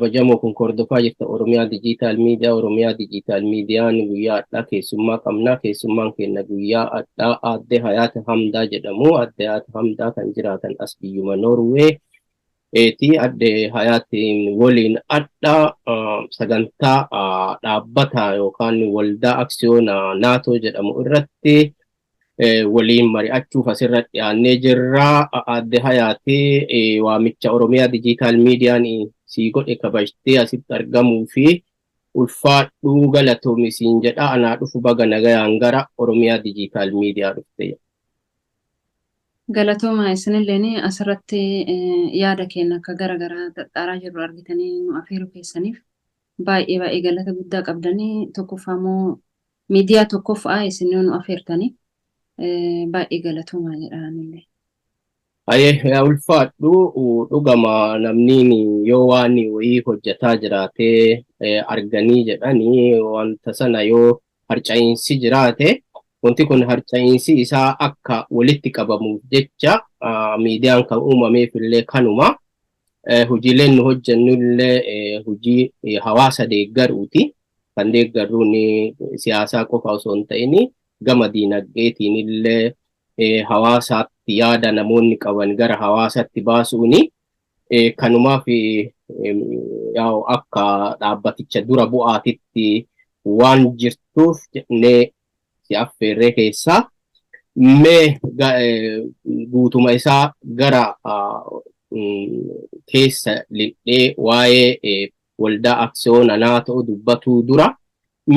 Kabajamoo kun hordofaa jirta Oromiyaa Dijiitaal Miidiyaa. Oromiyaa Dijiitaal Miidiyaan guyyaa har'aa keessummaa qabna. Keessummaan keenya guyyaa har'aa Aadde Hayaat Hamdaa jedhamu. Aadde Hayaat Hamdaa kan jiraatan as biyyuma Noorwee. Eeti Aadde Hayaatiin waliin har'a sagantaa dhaabbata yookaan waldaa aksiyoona naatoo jedhamu irratti waliin mari'achuuf asirra dhiyaannee jirra. Aadde Hayaati, waamicha Oromiyaa Dijiitaal Miidiyaan sii godhe kabajtee asitti argamuu fi ulfaadhuu, galatoomi siin jedha. Anaa dhufu, baga nagayaan gara Oromiyaa Dijiitaal Miidiyaa dhufte. Galatooma isinilleen. Asirratti yaada keenya akka gara garaa xaxxaaraa jirru argitanii nu afeeruu keessaniif baay'ee baay'ee galata guddaa qabdanii. Tokkoffaa immoo miidiyaa tokkoffaa isin nu afeertanii, baay'ee galatoomaa jedha anillee. Ayee, ulfaadhu. Dhugama namni yoo waan wayii hojjetaa jiraatee arganii jedhanii, wanta sana yoo harca'iinsi jiraate, wanti kun harca'iinsi isaa akka walitti qabamuuf jecha miidiyaan kan uumameef illee kanuma. Hojiileen nu hojjennu illee hojii hawaasa deeggaruuti. Kan deeggarruun siyaasaa qofa osoo hin ta'in, gama diinagdeetiin illee hawaasaatti yaada namoonni qaban gara hawaasatti baasuuni kanumaaf akka dhaabbaticha dura bu'aatitti waan jirtuuf jennee si affeerree keessaa mee guutuma isaa gara keessa lixxee waa'ee waldaa aksiyoona naatoo dubbatuu dura,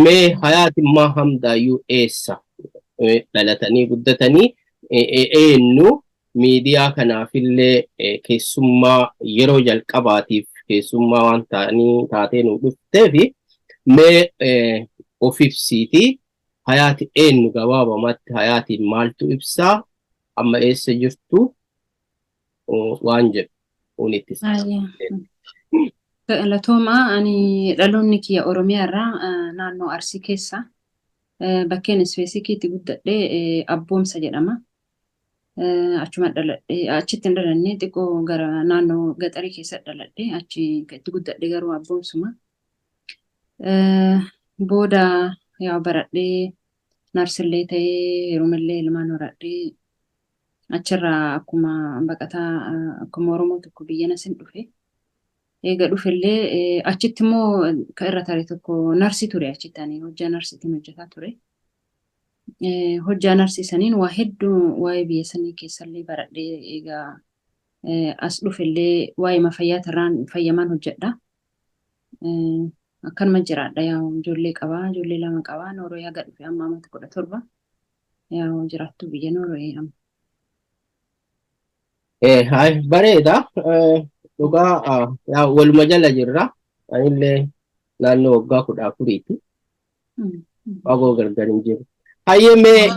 mee Hayaatimmaa Hamdaayyuu eessa dhalatanii guddatanii, eenyu, miidiyaa kanaafillee keessummaa yeroo jalqabaatiif keessummaa waan ta'anii taatee nu dhufteef, mee of ibsiitii. Hayaati eenyu gabaabamatti? Hayaatiin maaltu ibsaa? Amma eessa jirtu waan jedhu unitti. Galatooma. Ani dhaloonni kiyya Oromiyaa irraa, naannoo Arsii keessa, bakkeen ispeesikiitti guddadhee Abboomsa jedhama. Achuma dhaladhee, achitti hin dhalanne, xiqqoo gara naannoo gaxarii keessa dhaladhee, achi itti guddadhe garuu Abboomsuma. Booda yaa baradhee narsillee ta'ee, heerumallee, ilmaan horadhee, achirraa akkuma baqataa, akkuma Oromoo tokko biyya nasin dhufe. Eega dhufellee achitti immoo kan irra tare tokko narsii ture. Achitti ani hojjaa narsiitiin hojjetaa ture. Hojjaa narsii saniin waa hedduu waa'ee biyya sanii keessallee baradhee, egaa as dhufellee waa'ee fayyaatirraan fayyamaan hojjedha. Akkanuma jiraadha. Yaa ijoollee qabaa, ijoollee lama qabaa. Noorwee haga dhufe amma amata 17, yaa jiraattu biyya Noorwee amma. Bareeda. Dhugaa waluma jala jirra. Anillee naannoo waggaa 14ti. Fagoo gargar hin jiru. Hayyee, mee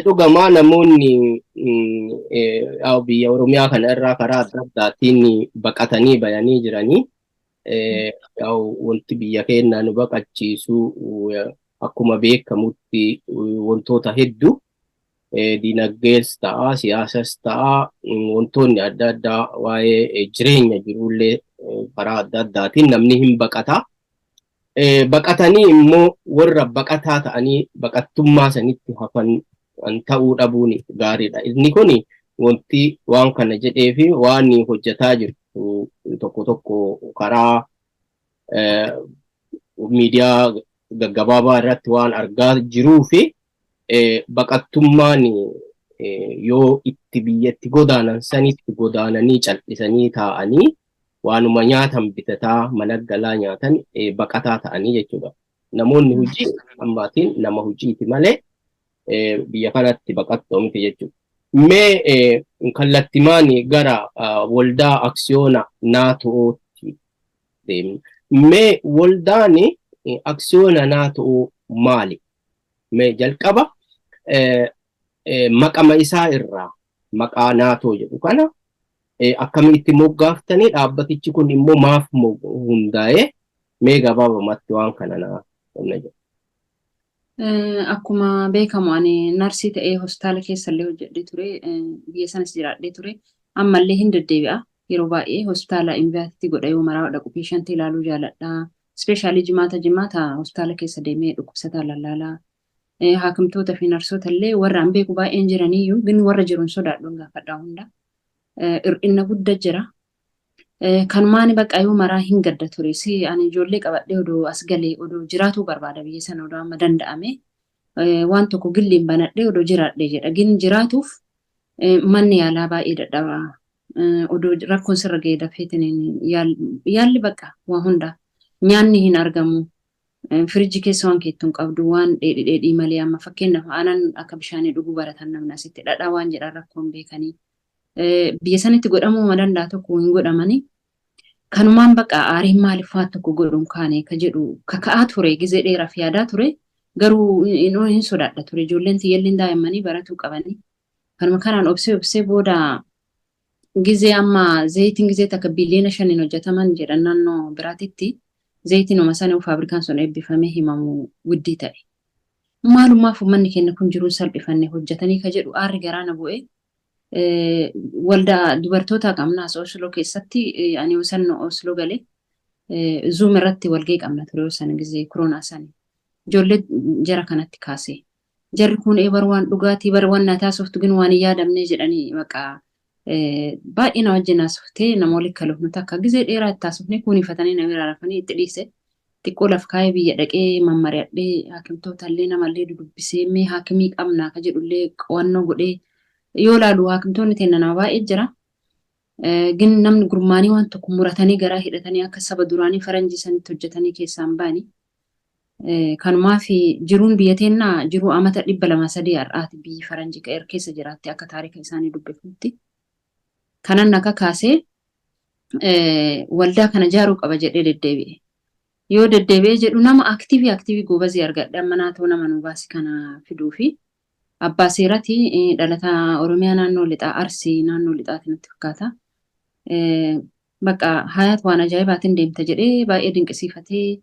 dhugamaa namoonni biyya Oromiyaa kana irraa karaa adda addaatiin baqatanii bayanii jiranii, wanti biyya keenya nu baqachiisu akkuma beekamutti wantoota hedduu, diinagdees ta'a, siyaasas ta'a, wantoonni adda addaa waa'ee jireenya jirullee karaa adda addaatiin namni hin baqata. Baqatanii immoo warra baqataa ta'anii baqattummaa sanitti hafan ta'uu dhabuun gaariidha. Inni kun wanti waan kana jedhee fi waan hojjetaa jirtu tokko tokko karaa miidiyaa gaggabaabaa irratti waan argaa jiruu fi baqattummaan yoo itti biyyatti godaanan sanitti godaananii cal'isanii taa'anii waanuma nyaatan bitataa mana galaa nyaatan baqataa ta'anii jechuudha. Namoonni hojii ammaatiin nama hojiiti malee biyya kanatti baqattoo miti jechuudha. Mee kallattimaan gara waldaa aksiyoona naatootti deemna. Mee waldaan aksiyoona naatoo maali? Mee jalqaba maqama isaa irraa, maqaa naatoo jedhu kana akkamitti moggaaftanii, dhaabbatichi kun immoo maaf hundaa'ee, mee gabaabumatti waan kana naa jedhu. Akkuma beekamu ani narsii ta'ee hospitaala keessallee hojjedhee ture, biyya sanas jiraadhee ture, ammallee hin deddeebi'a. Yeroo baay'ee hospitaala invite godha yoo maraa dhaqu patientii ilaaluu jaaladha. Especially jimaata jimaata hospitaala keessa deemee dhukkubsataa lallaalaa. Haakimtoota fi narsoota illee warra an beeku baay'een jiraniyyuu gin warra jiruun sodaadhuun gaafadhaa hunda. Hir'ina guddaa jira. Kanumaan bakka yoo maraa hin gadda ture. Si ani ijoollee qabadhee odoo as galee odoo jiraatuu barbaada biyya sana odoo amma danda'ame. Waan tokko gilliin banadhee odoo jiraadhee jedha. Gin jiraatuuf manni yaalaa baay'ee dadhabaa. Odoo rakkoon sirra ga'ee dafeetiin yaalli bakka waa hunda nyaanni hin argamu. Firiijii keessa waan keettu hin qabdu, waan dheedhii dheedhii malee. Amma fakkeenyaaf aanan akka bishaanii dhuguu baratan namni asitti, dhadhaa waan jedhan rakkoon beekanii. Biyya sanitti godhamuu ma danda'a tokko hin godhamanii. Kanumaan bakka aariin maaliif waan tokko godhuun kaane ka jedhu kaka'aa ture, gizee dheeraaf yaadaa ture, garuu hin sodaadha ture, ijoolleen tiyyalleen daa'immanii baratuu qabanii. Kanuma kanaan obsee obsee booda gizee amma zayitiin gizee takka biliyoona 5n hojjetaman jedhan naannoo biraatitti, zayitiin uma sana faabrikaan sun eebbifamee himamu guddii ta'e. Maalumaaf uummanni keenya kun jiruun salphifanne hojjetanii ka jedhu aarri garaana bu'ee waldaa dubartoota qabnaas Osloo keessatti. Ani san Osloo galee Zoom irratti walgahii qabna ture san gizee koronaa sani. Ijoollee jara kanatti kaase. Jarri kun bar waan dhugaatii bar waan na taasiftu gin waan hin yaadamne jedhanii maqaa baay'ee na wajjin haasoftee nama walitti kalofnu takka gizee dheeraa itti haasofne kun ifatanii na bira rafanii itti dhiise. Xiqqoo laf kaayee biyya dhaqee mammari'adhee haakimtoota illee namallee dudubbisee mee haakimii qabnaa ka jedhullee qo'annoo godhee yoo laalu haakimtoonni teenya nama baay'ee jira. Gin namni gurmaanii waan tokko muratanii garaa hidhatanii akka saba duraanii faranjii sanitti hojjetanii keessaan ba'anii. Kanumaaf jiruun biyya teennaa jiruu amata 200 3 har'aati biyyi faranjii keessa jiraatti akka taarika isaanii dubbifnutti. Kanan akka kaasee waldaa kana ijaaruu qaba jedhee deddeebi'e. Yoo deddeebi'ee jedhu nama active active goobazii argadhe, amma naatoo nama nu baase kana fiduu fi abbaa seerati, dhalataa Oromiyaa naannoo lixaa, Arsii naannoo lixaati natti fakkaata. Bakka Hayaat waan ajaa'ibaatiin deemta jedhee baay'ee dinqisiifatee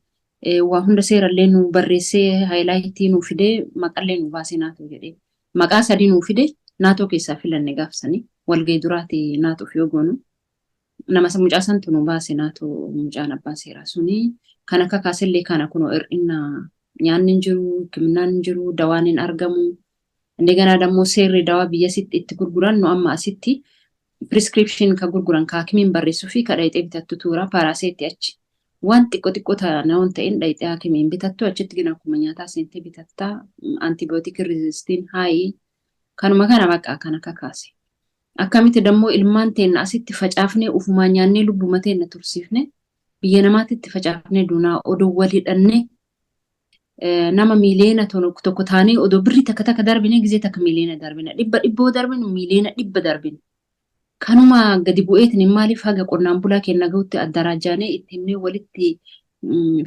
waa hunda seerallee nu barreessee highlightii nu fidee maqallee nu baasee naatoo jedhee maqaa sadii nu fide, naatoo keessaa filanne gaafsanii walgahii duraati naatoof yoo goonu nama mucaa santu nu baase, naatoo mucaan abbaa seeraa suni. Kan akka kaasellee kana kunoo hir'ina nyaanni hin jiru, hikimnaan hin jiru, dawaan hin argamu. እንደገና ደግሞ seerri dawaa biyya sitti itti gurguran nu amma asitti prescription ka gurguran ka hakimiin barreessuu fi ka dhayxee bitattu tuura paaraaseetti achi. Waan xiqqoo xiqqoo ta'an ta'in dhayxee hakimiin bitattu, achitti gina akkuma nyaataa seentee bitattaa, antibiotic resistiin haayii kanuma kana bakka kan akka kaase. Akkamitti dammoo ilmaan teenna asitti facaafnee ufumaa nyaannee lubbuma teenna tursiifne biyya namaatti itti facaafnee dunaa odoo wal hidhannee nama miiliyoona 1 taanee odoo birrii takka takka darbine gizee takka miiliyoona darbina, dhibba dhibboo darbinu miiliyoona 100 darbina. Kanuma gadi bu'eetiin maaliif haga qonnaan bulaa keenya gahutti addaraajjaanee itti himnee walitti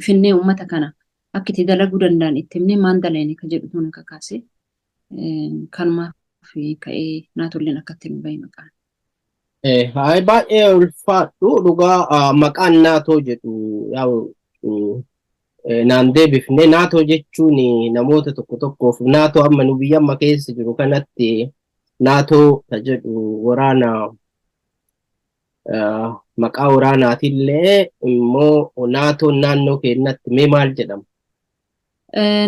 finnee uummata kana akka itti dalaguu danda'an itti himnee maan dalayne ka jedhu tun akka kaase kanumaaf ka'ee naatolleen akkatti nu bahe maqaan. Haa, baay'ee ulfaadhu dhugaa. Maqaan naatoo jedhu yaa'u naan deebifne. Naatoo jechuun namoota tokko tokkoof naatoo amma nu biyya amma keessa jiru kanatti naatoo ka jedhu waraana, maqaa waraanaatillee immoo naatoon naannoo keenyatti mee maal jedhama?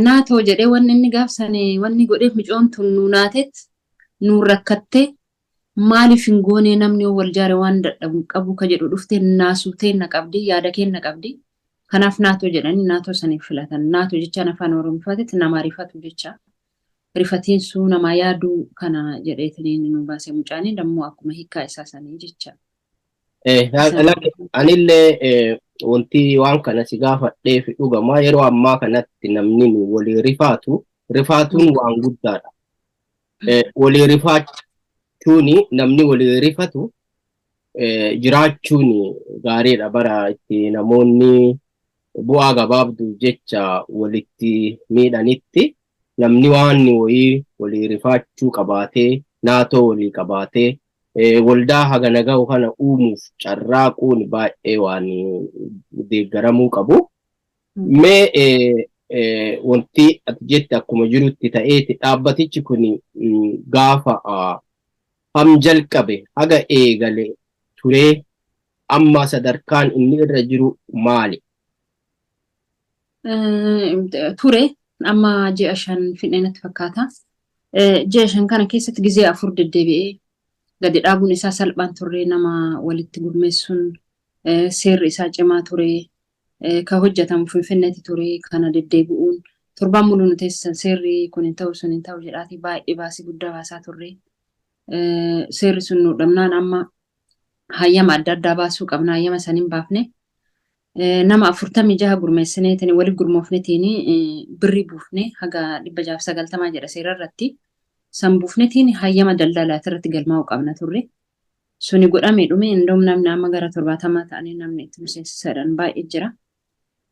Naatoo jedhee wanni inni gaafsane wanni godheef micoon tun nu naatet nu rakkattee maaliif hin goone, namni yoo wal jaare waan dadhabu qabu ka jedhu dhuftee naasuu teenna qabdi, yaada kenna qabdi. Kanaaf naatoo jedhanii naatoo saniif filatan. Naatoo jechaan afaan Oromiffaatitti nama rifatu jecha. Rifatiinsuu nama yaaduu kana jedheetiniin nu baase mucaanii dammoo akkuma hiikkaa isaa sanii jecha. Anillee wanti waan kana si gaafadheef dhugamaa yeroo ammaa kanatti namni walii rifaatu rifaatuun waan guddaadha. Walii rifaachuun, namni walii rifatu jiraachuun gaariidha, bara itti namoonni bu'aa gabaabduu jecha walitti miidhanitti namni waan wayii walii rifaachuu qabaatee naatoo walii qabaatee waldaa hagana gahu kana uumuuf carraaquun baay'ee waan deeggaramuu qabu. Mee wanti ati jette akkuma jirutti ta'eeti, dhaabbatichi kun gaafa ham jalqabe haga eegale turee Amma sadarkaan inni irra jiru maali? Ture amma ji'a 5 fidhee natti fakkaata. Ji'a 5 kana keessatti gizee 4 deddeebi'ee gadi dhaabuun isaa salphaan turre, nama walitti gurmeessuun seerri isaa cimaa ture. Ka hojjetamu Finfinneetti ture, kana deddeebi'uun torbaan muluu nu teessisan, seerri kun hin ta'u, sun hin ta'u jedhaatii baay'ee baasii guddaa baasaa turre. Seerri sun nu dhabnaan amma hayyama adda addaa baasuu qabna, hayyama san hin baafne. Nama 46 gurmeessineetiin, walitti gurmoofnetiin, birrii buufne haga 690 jedha seera irratti. San buufnetiin hayyama daldalaati irratti galmaa'uu qabna turre. Suni godhamee dhume. Indoom namni amma gara 70 ta'anii namni itti miseensisadhaan baay'ee jira.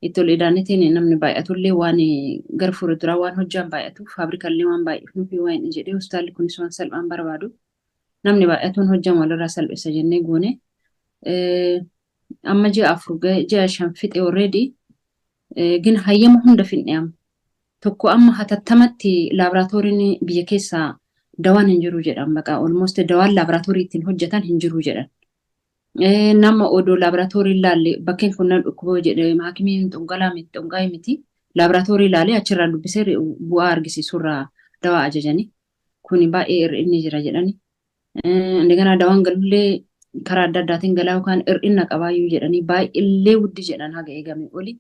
Itti ol idaanetiin namni baay'atullee waan gara fuulduraa waan hojjaan baay'atuuf, faabrikallee waan baay'ifnuuf waan jedhee, hospitaalli kunis waan salphaan barbaadu, namni baay'atuun hojjaan walirraa salphisa jennee goone. Amma ji'a 4, ji'a 5 fixe already, gin hayyama hunda finne amma. Tokko amma hatattamatti laaboraatooriin biyya keessaa dawaan hin jiru jedhan, baqa almost dawaan laaboraatoorii ittiin hojjetan hin jiru jedhan. Nama odoo laaboraatoorii ilaalle bakkeen kun nan dhukkuba jedhe, haakimiin xonqolaa miti, xonqaa'ii miti, laaboraatoorii ilaalee achirraa dubbisee bu'aa argisiisurraa dawaa ajajani. Kuni baay'ee hir'inni jira jedhani. Indaganaa dawaan galullee karaa adda addaatiin galaa yookaan hir'ina qabaayyuu jedhanii, baay'eellee wuddi jedhan haga eegame oli.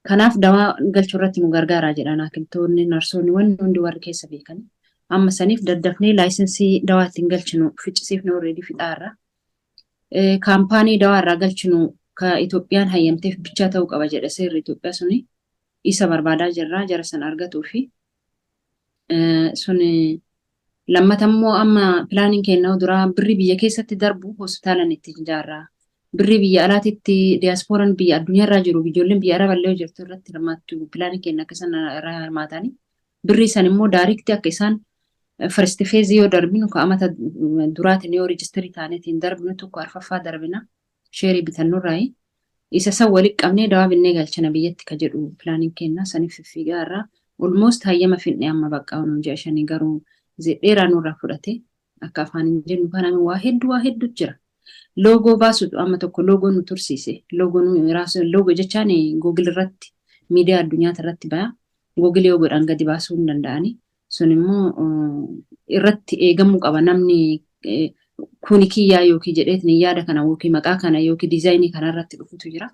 Kanaaf dawaa galchuu irratti nu gargaaraa jedhan haakimtoonni, narsoonni, wanni hundi warri keessa beekan. Amma saniif daddafnee laayisensii dawaa ittiin galchinu ficcisiifne, already fixaarra. Kaampaanii dawaa irraa galchinu ka Itoophiyaan hayyamteef bichaa ta'uu qaba jedha seerri Itoophiyaa suni. Isa barbaadaa jirra jara sana argatuu fi. Suni lammata immoo amma pilaaniin keenya duraa birrii biyya keessatti darbu hospitaalan ittiin ijaarraa. Birrii biyya alaatitti diyaasporaan biyya addunyaarraa jiru, ijoolleen biyya araballee jirtu irratti hirmaattu, pilaaniin keenya akka isaan irraa hirmaatanii. Birrii san immoo direct akka isaan first phase yoo darbinu, ka amata duraatiin yoo register taaneetiin darbinu, tokko arfaffaa darbina sheerii bitannurraayi. Isa san walitti qabnee dawaa binnee galchina biyyatti ka jedhu pilaaniin keenya, saniif fiffiigaa irraa almost hayyama finne amma, bakka nuun ji'a 5 garuu dheeraa nurraa fudhate. Akka afaan hin jennu kana waa hedduu, waa hedduu jira. Loogoo baasutu amma tokko loogoo nu tursiise. Loogoo nu loogoo jechaan Google irratti, miidiyaa addunyaa irratti baya. Google yoo godhan gadi baasuu hin danda'ani. Sun immoo irratti eegamuu qaba, namni kuni kiyyaa yookiin jedheetiin yaada kana yookiin maqaa kana yookiin diizaayinii kana irratti dhufutu jira.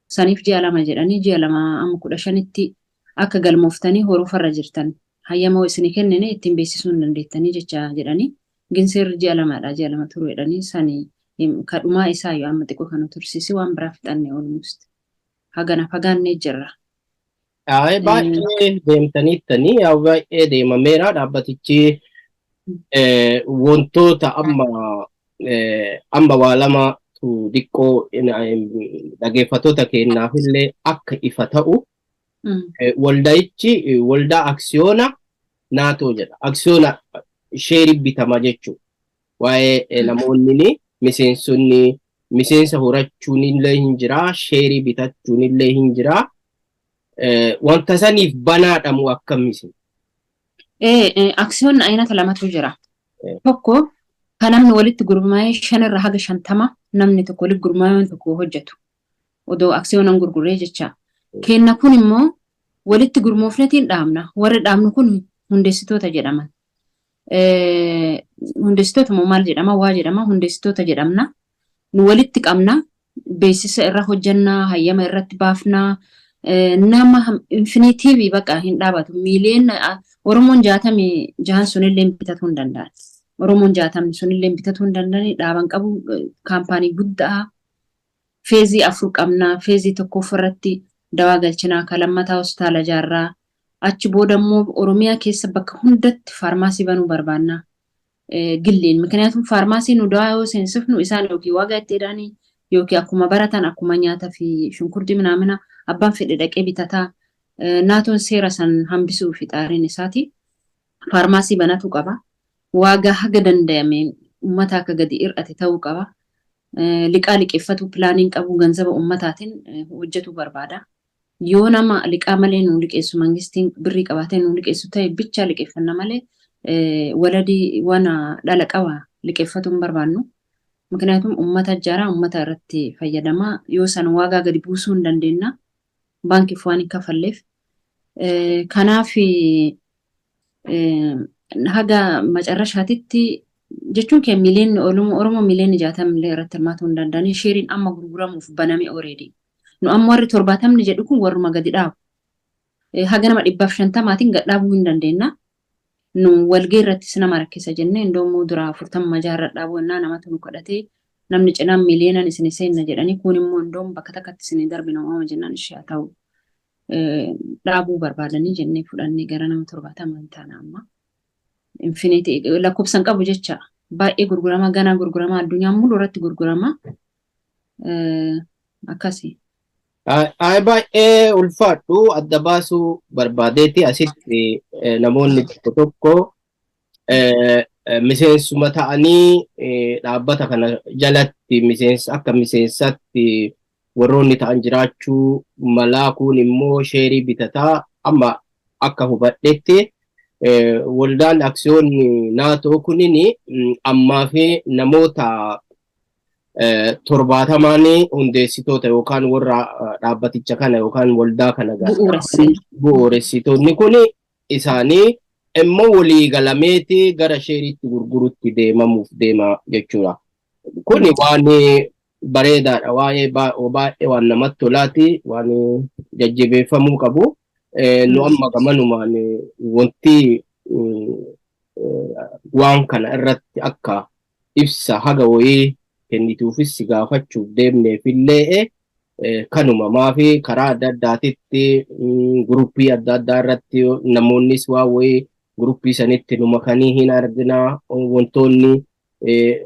Saniif ji'a 2 jedhanii, ji'a 2 amma 15tti akka galmooftanii horofarra jirtan, hayyama isinii kennine ittiin beeksisuu hin dandeettanii jecha jedhanii, gin seerri ji'a 2dha, ji'a 2 turu jedhanii, sani kadhumaa isaa yoo amma xiqqoo kana tursiisi, waan biraa fixanne, almost hagana fagaannee jirra. Baay'ee deemtaniittanii, baay'ee deemameera. Dhaabbatichi wantoota amma waa lamatu xiqqoo dhaggeeffattoota keenyaafillee akka ifa ta'u, walda'ichi waldaa aksiyoona naatoo jedha. Aksiyoona sheerii bitama jechuudha. Waa'ee namoonni miseensonni miseensa horachuun illee hin jira, sheerii bitachuun illee hin jira. Wanta saniif banaadhamu akkamisi? Aksiyoonni aynata lamatu jira. Tokko kan namni walitti gurmaa'ee 5rra haga 50 namni tokko walitti gurmaa'ee tokko hojjetu. Odoo aksiyoonan gurguree jecha. Kenna kun immoo walitti gurmoofnetiin dhaabna. Warri dhaabnu kun hundeessitoota jedhaman. Hundeessitoota moo maal jedhama? Waa jedhama, hundeessitoota jedhamna. Nu walitti qabna. Beeksisa irra hojjannaa, hayyama irratti baafnaa. Nama infinity baqa hin dhaabatu. Miiliyoona Oromoon 66n sunillee bitatuu hin danda'an. Oromoon 60ni sunillee bitatuu hin danda'an. Dhaaban qabu, kaampaanii guddaa. Phase 4 qabna. Phase tokkoffaa irratti dawaa galchinaa, ka lammataa hospitaala ijaarraa. Achi booda immoo Oromiyaa keessa bakka hundatti faarmaasii banuu barbaanna. Gilliin mikniyaatum faarmaasii nu dawaa yoo seensifnu isaan yookiin waagaa itti jedhanii yookiin akkuma baratan, akkuma nyaataa fi shunkurtii minaamina abbaan fedhe dhaqee bitataa. Naatoon seera san hambisuu fi xaariin isaati. Faarmaasii banatu qaba. Waagaa haga danda'ame uummata akka gadi hir'ate ta'uu qaba. Liqaa liqeeffatu pilaaniin qabu, ganzaba uummataatiin hojjetuu barbaada. Yoo nama liqaa malee nu liqeessu, mangistiin birrii qabaatee nu liqeessu ta'e bichaa liqeeffanna malee, waladii waan dhala qaba liqeeffatuu hin barbaannu. Mikniyaatum uummata ijaaraa uummata irratti fayyadamaa yoo san waagaa gadi buusuu hin dandeenya. Baankiif waan hin kafalleef. Kanaaf haga macarrashaatitti jechuun kee miliyoonni Oromoo miliyoonni 60 illee irratti hirmaatuu hin danda'anii sheeriin amma gurguramuuf baname already. Nu amma warri 70 jedhu kun warruma gadi dhaabu. Haga nama 150n gad dhaabuu hin dandeenya. Nu walgahii irrattis nama rakkisa jennee indoommoo dura 40 jaarra dhaabuu ennaa namatu nu kadhatee namni cinaan miliyoonan isin seenna jedhanii kun immoo indoom bakka takkatti isin darbina uumama jennaan ishee haa ta'u dhaabuu barbaadanii jennee fudhannee gara nama 70 taana amma. Infinity lakkoofsan qabu jecha baay'ee gurgurama ganaa gurgurama addunyaa mulu irratti gurgurama akkasi. Ay, baay'ee ulfaadhu. Adda baasuu barbaadeeti asitti namoonni tokko tokko miseensuma ta'anii dhaabbata kana jalatti miseensa akka miseensatti warroonni ta'an jiraachuu malaa, kun immoo sheerii bitataa. Amma akka hubadhetti waldaan aksiyoonni naatoo kunin ammaa fi namoota 70n hundeessitoota yookaan warra dhaabbaticha kana yookaan waldaa kana bu'uuressitoonni kun isaanii immoo walii galameeti gara sheeriitti gurgurutti deemamuuf deema jechuudha. Kuni waan bareedaadha. Waa'ee baay'ee waan namatti tolaati. Waan jajjabeeffamuu qabu. Nu amma gamanumaan wanti waan kana irratti akka ibsa haga wayii kennituufis si gaafachuuf deemneefillee kanuma maafi karaa adda addaatitti guruppii adda addaa irratti namoonnis waa wayii guruppii sanitti nu makanii hin arginaa, wantoonni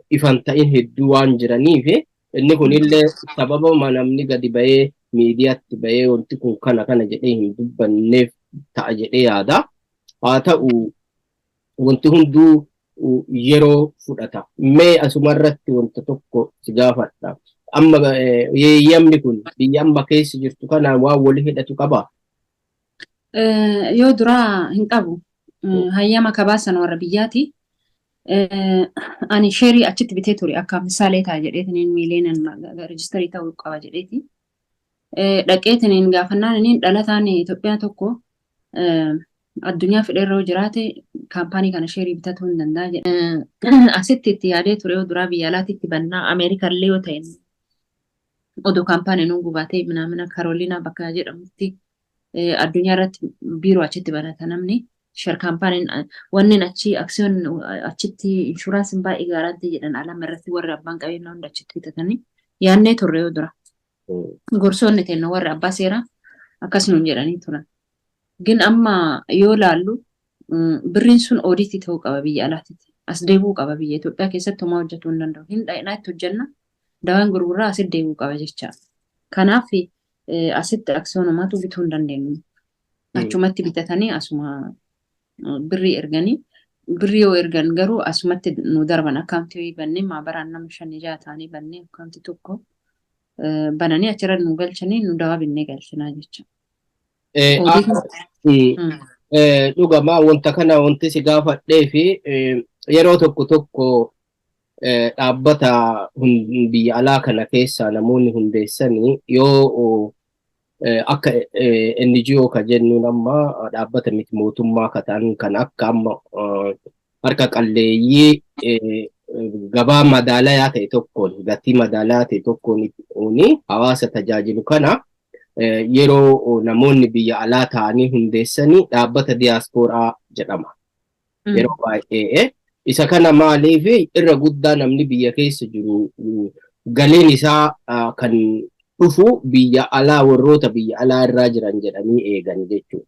ifan ta'in hedduu waan jiraniif inni kunillee sababa namni gadi bahee miidiyaatti bahee wanti kun kana kana jedhee hin dubbanneef ta'a jedhee yaada. Haa ta'u, wanti hunduu yeroo fudhata. Mee asumarratti wanta tokko si gaafadha. Amma yeeyyamni kun biyya amma keessa jirtu kanaan waan wali hidhatu qabaa? Yoo duraa hin qabu. Hayyama kabaasan warra biyyaati. Ani sheerii achitti bitee ture akka misaalee ta'a jedheetiniin miiliyoonaan register ta'uu qaba jedheeti. Dhaqeetiniin gaafannaan inni dhalataan Itoophiyaa tokko addunyaa fedheerra yoo jiraate kaampaanii kana sheerii bitatuu hin danda'a jedhe. Asitti itti yaadee ture yoo duraa biyya alaatitti bannaa Ameerikallee yoo ta'e odoo kaampaanii nuun gubaatee minaamina Karooliinaa bakka jedhamutti addunyaa irratti biiroo achitti banata namni. Share kaampaaniin wanneen achi aksiyoon achitti inshuraansiin baay'ee guarantee jedhan alama irratti warri abbaan qabeenyaa hunda achitti bitatanii yaannee turre yoo dura. Gorsoonni kennu warri abbaa seeraa akkas nuun jedhanii turan. Gin amma yoo laallu birriin sun audit ta'uu qaba biyya alaatitti. As deebi'uu qaba, biyya Itoophiyaa keessatti homaa hojjetuu hin danda'u. Hin dhaqnaa itti hojjenna, dawaan gurgurraa asitti deebi'uu qaba jecha. Kanaaf asitti aksiyoonumaatu bituu hin dandeenyu. Achumatti bitatanii asuma birrii erganii, birrii yoo ergan garuu asumatti nu darban. Akkaawuntii bannee maabaraan nama shanii jaha ta'anii bannee akkaawuntii tokko bananii achirra nu galchanii nu dawaa binnee galchinaa jecha. Dhugamaa wanta kana wanti si gaafadhee fi yeroo tokko tokko dhaabbata biyya alaa kana keessaa namoonni hundeessanii yoo akka NGO ka jennuun amma dhaabbata miti mootummaa ka ta'an kan akka amma harka qalleeyyii gabaa madaalayaa ta'e tokkoon, gatii madaalayaa ta'e tokkoon hawaasa tajaajilu kana yeroo namoonni biyya alaa ta'anii hundeessanii dhaabbata diyaaspooraa jedhama. Yeroo baay'ee isa kana maaliif irra guddaa namni biyya keessa jiru galiin isaa kan dhufu biyya alaa warroota biyya alaa irraa jiran jedhanii eegan jechuudha.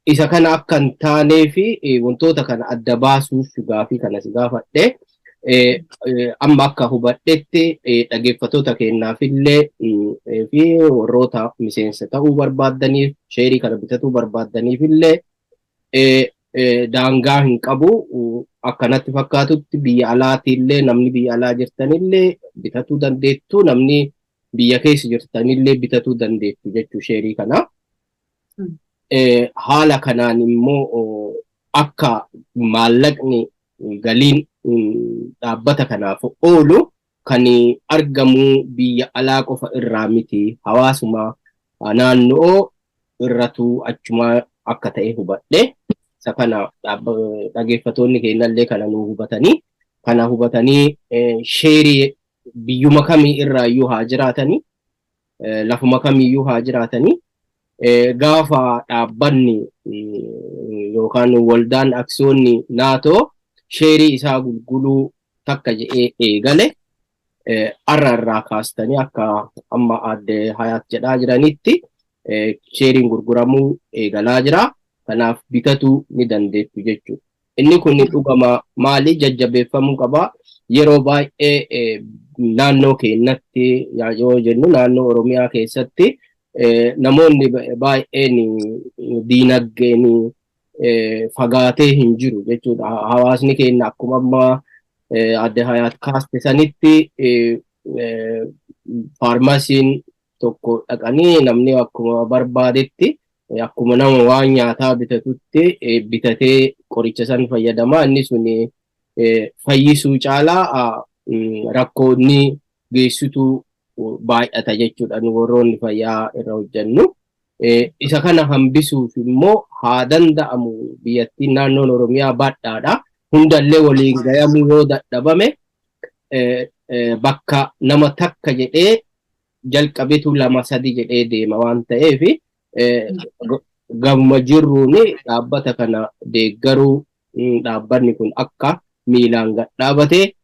Isa kana akka hin taanee fi wantoota kana adda baasuuf gaafii kana si gaafadhe. Amma akka hubadhetti dhaggeeffattoota keenyaafillee fi warroota miseensa ta'uu barbaaddaniif, sheerii kana bitatuu barbaaddaniifillee daangaa hin qabu. Akkanatti fakkaatutti biyya alaatiillee namni biyya alaa jirtanillee bitatuu dandeettu, namni biyya keessa jirtanillee bitatuu dandeettu jechuu sheerii kana. Haala kanaan immoo akka maallaqni galiin dhaabbata kanaaf oolu kan argamu biyya alaa qofa irraa miti, hawaasuma naannoo irratu achuma akka ta'e hubadhe. Isa kana dhaggeeffattoonni keenyallee kana nu hubatanii, kana hubatanii sheerii biyyuma kamii irraayyuu haa jiraatanii, lafuma kamiyyuu haa jiraatanii, gaafa dhaabbanni yookaan waldaan aksiyoonni naatoo sheerii isaa gurguruu takka jedhee eegale, har'a irraa kaastanii akka amma aadde Hayaat jedhaa jiranitti sheeriin gurguramuu eegalaa jira. Kanaaf bitatuu ni dandeettu jechuudha. Inni kun dhugama maali jajjabeeffamuu qaba. Yeroo baay'ee naannoo keenyatti yoo jennu, naannoo Oromiyaa keessatti namoonni baay'een diinagdeen fagaatee hin jiru jechuudha. Hawaasni keenya akkuma amma aadde Hayaat kaaste sanitti faarmaasiin tokko dhaqanii namni akkuma barbaadetti, akkuma nama waan nyaataa bitatutti bitatee qoricha san fayyadama. Inni sun fayyisuu caalaa rakkoo inni geessitu baay'ata jechuudha, nu warroonni fayyaa irra hojjennu. Isa kana hambisuuf immoo haa danda'amu, biyyattiin naannoon Oromiyaa badhaadha. Hundallee waliin gayamuu yoo dadhabame, bakka nama takka jedhee jalqabetu lama sadi jedhee deema waan ta'eef, gamuma jirruun dhaabbata kana deeggaruu, dhaabbanni kun akka miilaan gadhaabate,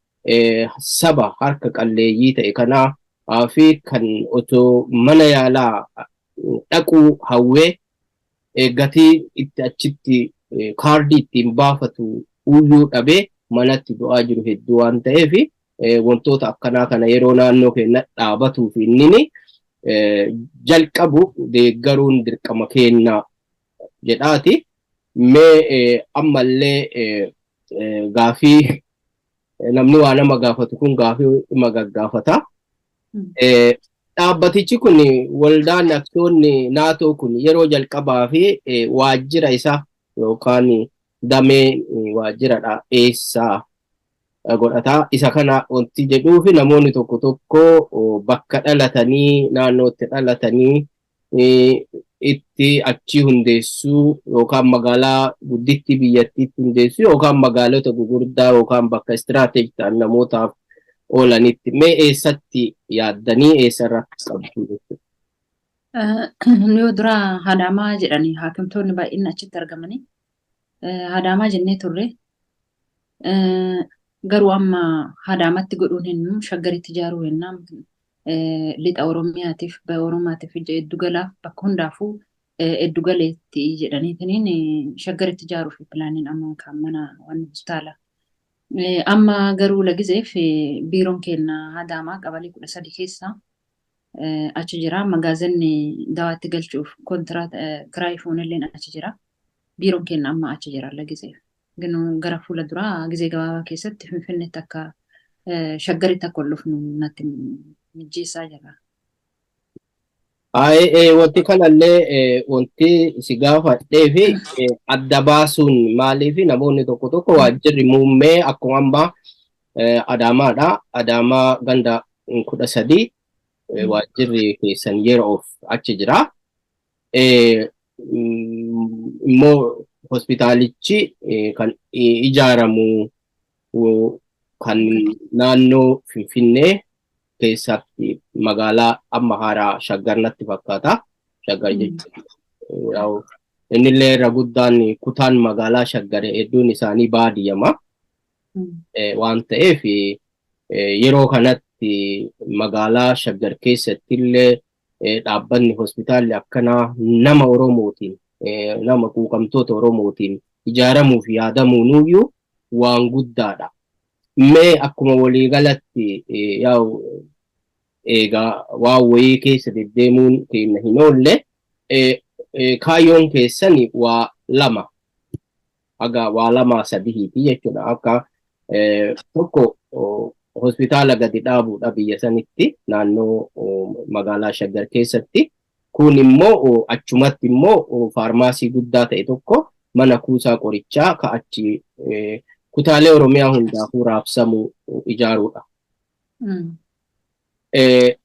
saba harka qalleeyyii ta'e kanaa fi kan otoo mana yaalaa dhaquu hawwee gatii itti achitti kaardii ittiin baafatu uyyuu dhabee manatti du'aa jiru hedduu waan ta'eef, wantoota akkanaa kana yeroo naannoo keenya dhaabatuuf inni jalqabu deeggaruun dirqama keenya jedhaati. Mee ammallee gaafii, namni waa nama gaafatu kun gaafii dhuma gaggaafata. Dhaabbatichi kun, waldaan aksiyoonni naatoo kun, yeroo jalqabaa fi waajjira isaa yookaan damee waajjiradha eessaa godhataa? Isa kana wanti jedhuu fi namoonni tokko tokko bakka dhalatanii, naannootti dhalatanii itti achi hundeessuu yookaan magaalaa guddittii biyyattiitti hundeessuu yookaan magaalota gugurdaa yookaan bakka istiraateejii ta'an namootaaf oolanitti, mee eessatti yaaddanii, eessarratti qabdu jechuudha? Yoo dura Adaamaa jedhanii, haakimtoonni baay'inni achitti argamanii Adaamaa jennee turre. Garuu amma Adaamatti godhuun hin Shaggaritti ijaaruu hennaa, lixa Oromiyaatiif, baha Oromiyaatiif, giddugalaaf, bakka hundaafuu giddu galeetti jedhaniitiin Shaggaritti ijaaruuf pilaaniin amma kan mana waan hospitaala. Amma garuu lagizeef biiroon keenya Adaamaa qabalee 13 keessa achi jira. Magaazinni dawaatti galchuuf kontiraata kiraayii fuunilleen achi jira. Biiroon keenya amma achi jira lagizeef. Gara fuula duraa gizee gabaabaa keessatti Finfinneetti akka Shaggaritti akka ol dhufnu natti mijjeessaa jira. Wanti kanallee wanti si gaafadhee fi adda baasuun maaliif, namoonni tokko tokko waajjirri muummee akkuma ammaa Adaamaadha. Adaamaa ganda 13 waajjirri keessan yeroof achi jira. Immoo hospitaalichi kan ijaaramu kan naannoo Finfinnee keessatti magaalaa amma haaraa Shaggar natti fakkaata. Shaggar jechuun innillee irra guddaan kutaan magaalaa Shaggar hedduun isaanii baadiyyama waan ta'eef, yeroo kanatti magaalaa Shaggar keessatti illee dhaabbanni hospitaalli akkanaa nama Oromootiin, nama quuqamtoota Oromootiin ijaaramuuf yaadamuunuyyuu waan guddaadha. Mee akkuma waliigalatti, yaa'u eegaa waan wayii keessa deddeemuun keenya hin oolle, kaayyoon keessan waa lama haga waa lamaa sadiiti jechuudha. Akka tokko hospitaala gadi dhaabuudha biyya sanitti, naannoo magaalaa Shaggar keessatti. Kun immoo achumatti immoo faarmaasii guddaa ta'e tokko, mana kuusaa qorichaa ka achi Kutaalee Oromiyaa hundaafuu raabsamu ijaaruudha.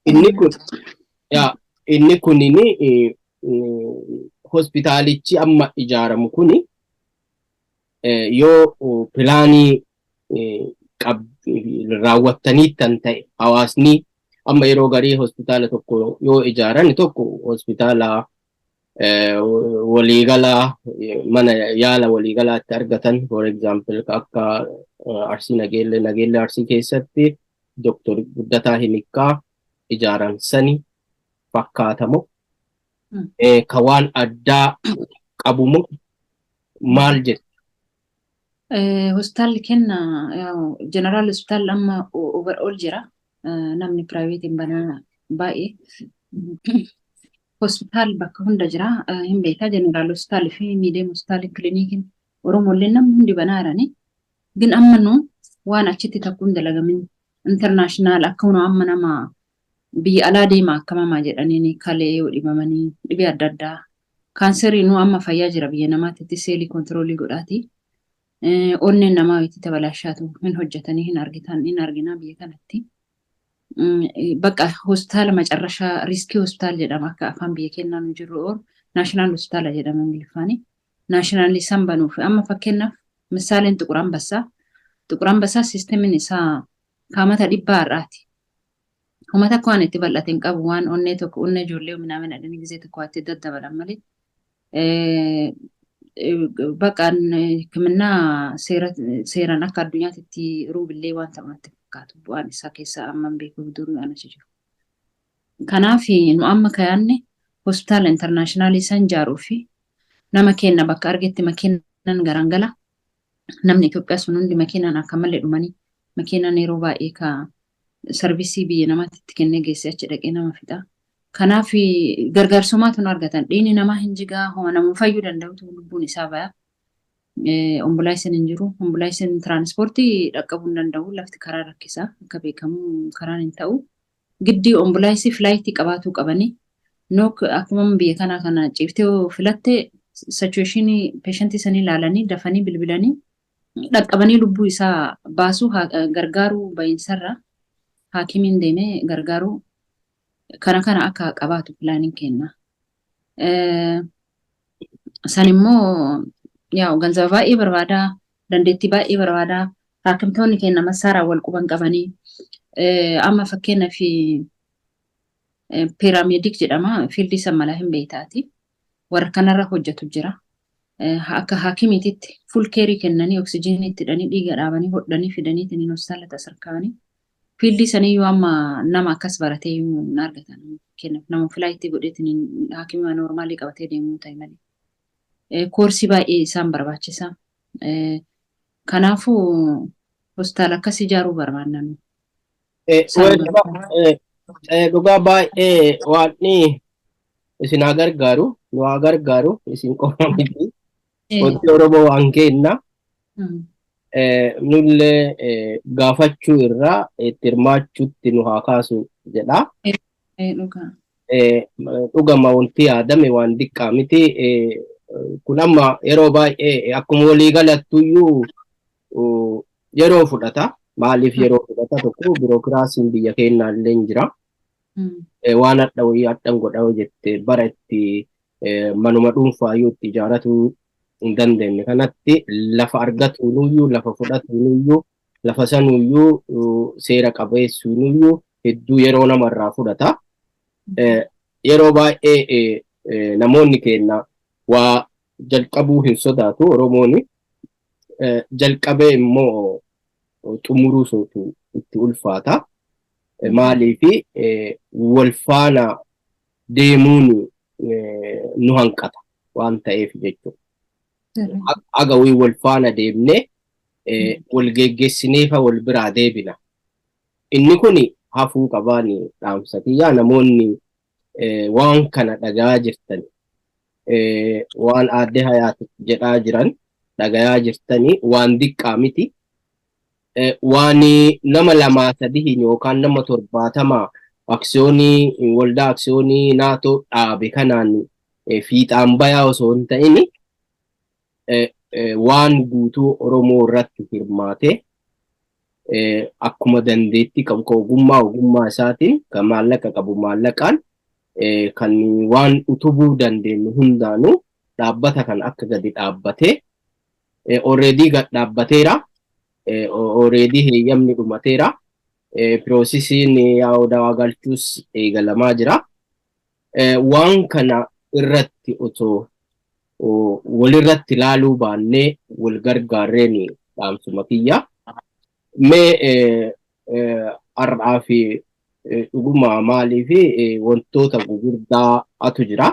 Inni kun inni kunini hospitaalichi amma ijaaramu kuni yoo pilaanii raawwattaniittan ta'e, hawaasni amma yeroo garii hospitaala tokko yoo ijaaran, tokko hospitaala waliigalaa, mana yaala waliigalaatti argatan, for example akka Arsii Nageellee, Nageellee Arsii keessatti Doktor Guddataa Hinikkaa ijaaran sani fakkaatamu ka waan addaa qabumu maal jettu? Hospitaalli kenna jeneraal hospitaalli amma overall jira. Namni privateiin banaa baay'ee. Hospitaal bakka hunda jira. Hin beekaa, jeneraal hospitaalii fi medium hospitaalii, kiliniikiin Oromollee namni hundi banaa jirani. Gin amma nu waan achitti takkuun dalagamin international akkuma amma nama biyya alaa deema akkamamaa jedhaniin kalee yoo dhibamanii dhibee adda addaa, kaanserii nu amma fayyaa jira biyya namaatti seelii controlii godhaati. Onneen namaa itti tabalaashaatu hin hojjetanii hin argitan, hin arginaa biyya kanatti. Bakka hospitaala macarrashaa riiskii hospitaal jedhama akka afaan biyya keenyaa nu jirru, or national hospitaala jedhama Ingiliffaani. Nationalii san banuuf amma fakkeenyaaf misaaleen Xuqur Ambassaa. Xuqur Ambassaa systemiin isaa kaamata 100 har'aati. Uummata akka waan itti bal'ate hin qabu, waan onnee tokko, onnee ijoollee minaamin adanii gizee tokko itti daddabalan malee. Bakka hikiminnaa seeraan akka addunyaatti ruubillee waan ta'u natti fakkaatu, bu'aan isaa keessaa amma hin beeku, durii waan achi jiru. Kanaaf nu amma kayaanne hospitaala internationalii san ijaaruu fi nama kenna bakka argetti makiinaan garangala. Namni Itoophiyaa sun hundi makiinaan akka malee dhumanii, makiinaan yeroo baay'ee ka serviceii biyya namaatti itti kennee geessee achi dhaqee nama fixa. Kanaaf gargaarsumaatu nu argatan. Dhiigni namaa hin jigaa, homa nama fayyuu danda'utu lubbuun isaa baya. Ambulanceiin hin jiru. Ambulanceiin tiraanspoortii dhaqqabuu hin danda'u. Lafti karaa rakkisaa akka beekamu karaan hin ta'u. Giddii ambulanceii flightii qabaatuu qabanii. Nook akkuma biyya kanaa kana ciiftee filatte situationii patientii sanii ilaalanii dafanii bilbilanii dhaqqabanii lubbuu isaa baasuu gargaaruu, ba'iinsarra haakimiin deemee gargaaruu kana kana akka qabaatu planiin kenna. San immoo yaa ganzaba baay'ee barbaadaa, dandeettii baay'ee barbaadaa, haakimtoonni keenya massaaraa wal quban qabanii. Amma fakkeenyaaf paramedic jedhama, fieldii san malaa hin beektaati. Warra kanarra hojjetu jira. Akka haakimiititti full careii kennanii, oksijiinii itti hidhanii, dhiiga dhaabanii, hodhanii fidanii ittiin hospitaala tasarkaa'anii. Fieldii saniyyuu amma nama akkas baratee hin argatan. Kennaaf nama flightii godheetiin haakima normalii qabatee deemuu ta'e malee. Courseii baay'ee isaan barbaachisa. Kanaafuu hospitaala akkas ijaaruu barbaanna. Dhugaa baay'ee waaqni isin haa gargaaru, nu haa gargaaru, isin qofa miti. Wanti Oromoo waan kenna. Nullee gaafachuu irraa itti hirmaachuutti nu haa kaasu jedha. Dhugama wanti yaadame waan diqqaa miti. Kun amma yeroo baay'ee akkuma walii galattuyyuu yeroo fudhata. Maaliif yeroo fudhata? Tokko bureaucracyn biyya keenyaa illee hin jira. Waan hadha wayii hadhan godha jette bara itti manuma dhuunfaayyuu itti ijaaratuu hin dandeenye kanatti, lafa argatuunuyyuu, lafa fudhatuunuyyuu, lafa sanuyyuu seera qabeessuunuyyuu hedduu yeroo namarraa fudhata. Yeroo baay'ee namoonni keenya waa jalqabuu hin sodaatu Oromooni. Jalqabee immoo xumuruu sootu itti ulfaata. Maaliifi wal faana deemuun nu hanqata waan ta'eef jechuudha. Aga wayii wal faana deemnee wal geggeessineefa wal biraa deebina. Inni kun hafuu qabaani dhaamsa kiyyaa. Namoonni waan kana dhagayaa jirtan, waan aadde Hayaat jedhaa jiran dhagayaa jirtanii, waan diqqaa miti. Waan nama lamaa sadihin yookaan nama 70 aksiyoonii waldaa aksiyoonii naatoo dhaabe kanaan fiixaan bayaa osoo hin ta'in, Waan guutuu Oromoo irratti hirmaatee akkuma dandeettii qabu, kan ogummaa isaatiin, kan maallaqa qabu maallaqaan, kan waan utubuu dandeenyu hundaanuu dhaabbata kana akka gadi dhaabbatee, already gad dhaabbateera. Already heeyyamni dhumateera. Processiin yaa'u dawaa galchuus eegalamaa jira. Waan kana irratti otoo walirratti ilaaluu baannee wal gargaarreen dhaamsuma kiyya. Mee har'aa fi dhuguma maalii fi wantoota gugurdaatu jira.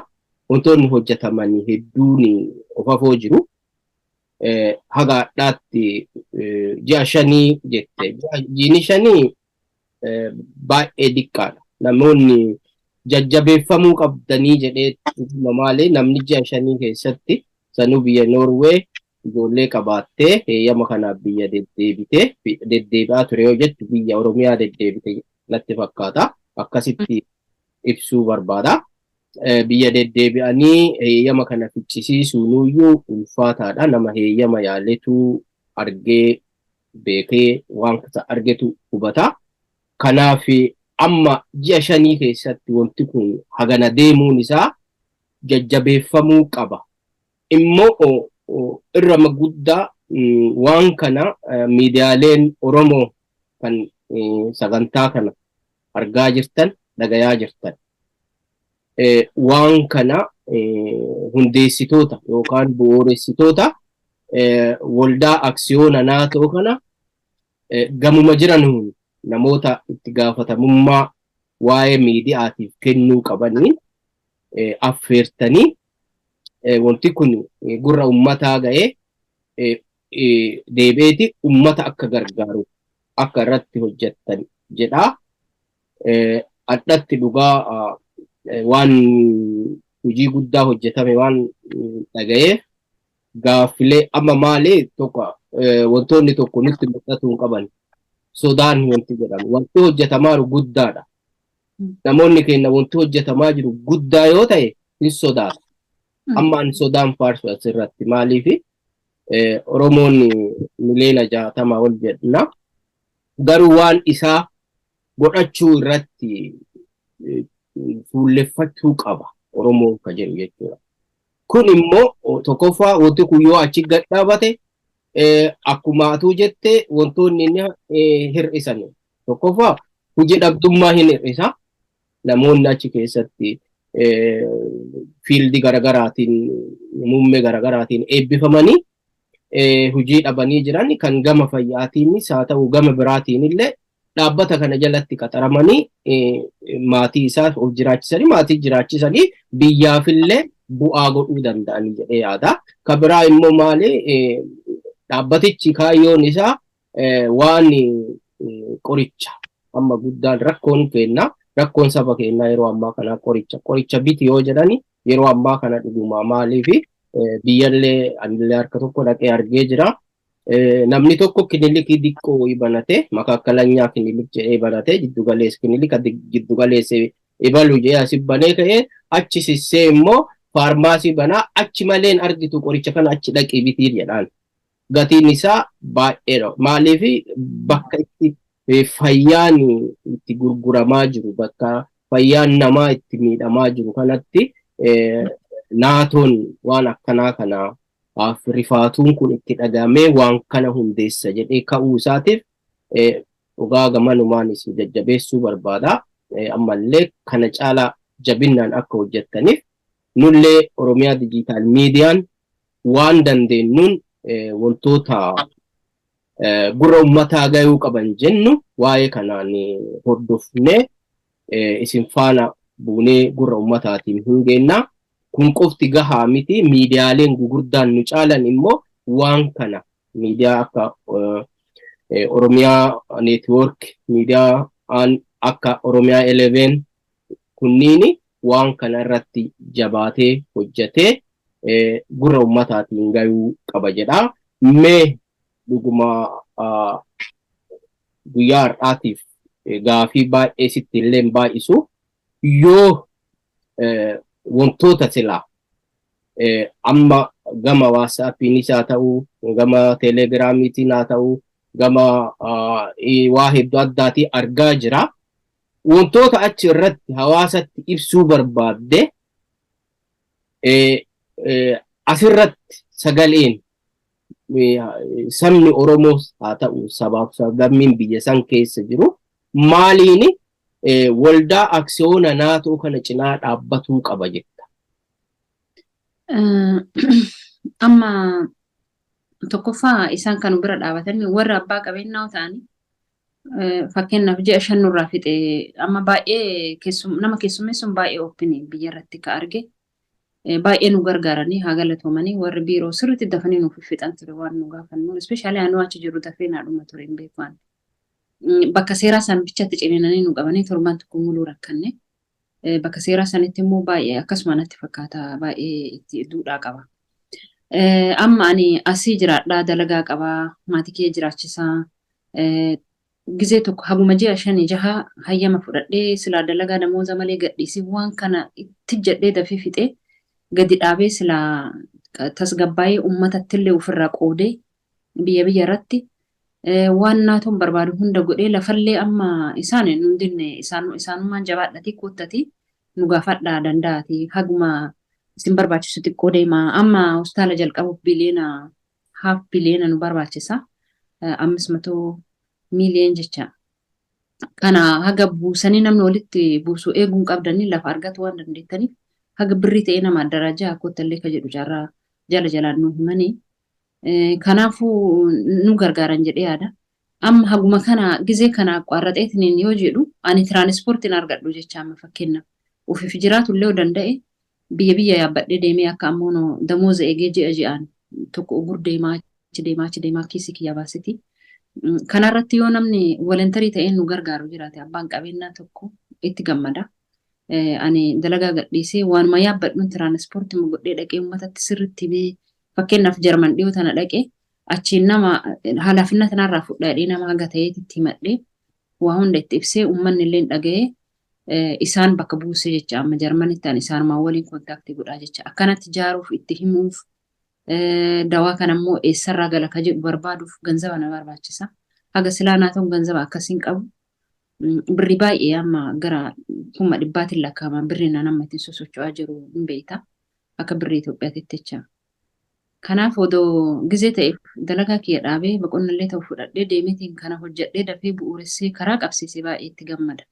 Wantoonni hojjetaman hedduun of afoo jiru. Haga hadhaatti ji'a 5 jette. Jiini 5 baay'ee diqqaadha. Namoonni jajjabeeffamuu qabdanii jedhee, dhuguma maali, namni ji'a 5 keessatti sanuu biyya Noorwee ijoollee qabaattee heeyyama kanaaf biyya deddeebitee deddeebi'aa ture yoo jettu, biyya Oromiyaa deddeebite natti fakkaata. Akkasitti ibsuu barbaada. Biyya deddeebi'anii heeyyama kana ficcisiisuunuyyuu ulfaataadha. Nama heeyyama yaaletu argee beekee waan argetu hubata. Kanaaf amma ji'a 5 keessatti wanti kun hagana deemuun isaa jajjabeeffamuu qaba. Immoo irra guddaa waan kana miidiyaaleen Oromoo kan sagantaa kana argaa jirtan, dhagayaa jirtan, waan kana hundeessitoota yookaan bu'uuressitoota waldaa aksiyoona naatoo kana gamuma jiran namoota itti gaafatamummaa waa'ee miidiyaatiif kennuu qabanii affeertanii, wanti kun gurra ummataa ga'ee deebi'eeti ummata akka gargaaru akka irratti hojjettan jedhaa. Addatti dhugaa waan hojii guddaa hojjetame waan dhaga'eef, gaaffilee amma maali tokko wantoonni tokko nutti mul'atuu hin qaban. Sodaan wanti jedhamu wanti hojjetamaa jiru guddaadha. Namoonni keenya wanti hojjetamaa jiru guddaa yoo ta'e hin sodaatu. Amma ani sodaan faarsu asirratti, maaliifi Oromoon miliyoona 60 ol jedhna. Garuu waan isaa godhachuu irratti fuulleffachuu qaba Oromoon ka jedhu jechuudha. Kun immoo tokkoffaa, wanti kun yoo achi gad dhaabate, akkuma atuu jette, wantoonni inni hir'isan tokkoffaa hojii dhabdummaa hin hir'isa. Namoonni achi keessatti field garagaraatiin, muummee garagaraatiin eebbifamanii hojii dhabanii jiran, kan gama fayyaatiinis haa ta'u gama biraatiin illee, dhaabbata kana jalatti qaxaramanii maatii isaa of jiraachisanii, maatii jiraachisanii, biyyaafillee bu'aa godhuu danda'anii jedhee yaada. Ka biraa immoo maali, dhaabbatichi kaayyoon isaa waan qoricha, amma guddaan rakkoon kenna, rakkoon saba keenyaa yeroo ammaa kana qoricha, qoricha biti yoo jedhani yeroo ammaa kana dhugumaa maaliifi biyyallee anillee harka tokko dhaqee argee jira. Namni tokko kilinikii xiqqoo wayii banate, makakkalanyaa kilinik jedhee banate, jiddugaleessa kilinika jiddugaleessa ibalu jedhee asi banee ka'ee, achi sissee immoo faarmaasii banaa, achi maleen argitu, qoricha kana achi dhaqii bitii jedhaan. Gatiin isaa baay'eedha. Maaliif, bakka itti fayyaan itti gurguramaa jiru, bakka fayyaan namaa itti miidhamaa jiru kanatti naatoon waan akkanaa kana rifaatuun kun itti dhagahamee waan kana hundeessa jedhee ka'uu isaatiif dhugaa gamanumaan isin jajjabeessuu barbaada. Ammallee kana caalaa jabinnaan akka hojjettaniif nullee Oromiyaa Digital Miidiyaan waan dandeenyuun wantoota gurra ummataa gahuu qaban jennu waa'ee kanaan hordofnee isin faana buunee gurra ummataatiin hin geenna. Kun qofti gahaa miti, miidiyaaleen gugurdaan nu caalan immoo waan kana miidiyaa akka Oromiyaa Network, miidiyaa akka Oromiyaa 11 kunniini waan kana irratti jabaatee hojjetee gurra ummataatiin gahuu qaba jedha. Mee dhuguma guyyaa har'aatiif gaafii baay'ee sitti illee baay'isu, yoo wantoota silaa amma Gama WhatsAppiinis haa ta'u, gama Telegramiitiin haa ta'u, gama waa hedduu addaatii argaa jira. Wantoota achi irratti hawaasatti ibsuu barbaadde asirratti sagaleen sabni Oromoos haa ta'u, sabaaf sablammiin biyya san keessa jiru maaliin waldaa aksiyoona naatoo kana cinaa dhaabbatuu qaba jetta? Amma tokkoffaa isaan kan bira dhaabatan warra abbaa qabeenyaa ta'anii, fakkeenyaaf ji'a 5 nurraa fixe. Amma baay'ee nama keessummeessuun baay'ee open biyya irratti ka arge, baay'ee nu gargaaranii, haa galatoomanii. Warri biiroo sirriitti dafanii nuuf fixan ture waan nu gaafannu. Especially anuu achi jiru dafee naa dhuma ture, hin beeku. Bakka seeraa san bichatti ciniinanii nu qabanii torbaan tokko muluu rakkanne. Bakka seeraa sanitti immoo baay'ee akkasuma natti fakkaata, baay'ee itti duudhaa qaba. Amma ani asii jiraadhaa, dalagaa qabaa, maatii kee jiraachisaa. Gizee tokko haguma ji'a 5 jaha hayyama fudhadhee silaa dalagaa damooza malee gadhiisee waan kana itti jedhee dafee fixee gadi dhaabee silaa tasgabbaa'ee uummatatti illee ofirraa qoodee biyya biyya irratti waan naatoon barbaadu hunda godhee lafallee amma isaan nun dinne. Isaanummaan jabaadhatii koottatii nu gaafadhaa danda'ati, haguma isin barbaachisu xiqqoo deema. Amma hospitaala jalqabuuf biliyoona, half biliyoona nu barbaachisa, ammas matoo miiliyoon jecha. Kana haga buusanii namni walitti buusuu eeguun qabdanii lafa argatu waan dandeettaniif, haga birrii ta'ee nama addaraajaa kottallee ka jedhu jaarraa jala jalaan nu himanii. Kanaafuu nu gargaaran jedhee yaada. Amma haguma kana gizee kana qoarraxeetiin yoo jedhu ani tiraanispoortiin argadhu jecha. Amma fakkeenyaaf ofiif jiraatu illee danda'e biyya biyya yaabbadhee deemee akka ammoo damooza eegee ji'a ji'aan tokko ugur deemaa, achi deemaa, achi deemaa kiisii kiyya baasiti. Kanarratti yoo namni voluntary ta'een nu gargaaru jiraate, abbaan qabeenyaa tokko itti gammada. Ani dalagaa gadhiisee waanuma yaabbadhuun tiraanispoortii godhee dhaqee uummatatti sirriitti himee, fakkeenyaaf Jarman dhiyoo tana dhaqee achiin nama halaafinna tanarraa fudhadhee nama haga ta'eetti itti himadhee waa hunda itti ibsee uummanni illee dhaga'ee isaan bakka buusee jecha. Amma Jarmanitti ani isaanumaa waliin contact godhaa jecha. Akkanatti jaaruuf, itti himuuf, dawaa kana immoo eessarraa gala ka jedhu barbaaduuf ganzaba na barbaachisa. Haga silaa naa ta'u ganzaba akkasiin qabu. Birri baay'ee amma gara 100,000n lakkaa'ama birri naan amma ittiin sosocho'aa jiru hin beekta. Akka birrii Itoophiyaatti jecha. Kanaaf odoo gizee ta'eef dalagaa kiyya dhaabee boqonnallee ta'u fudhadhee deemeetiin kana hojjedhee dafee bu'uuressee karaa qabsiisee baay'ee itti gammada.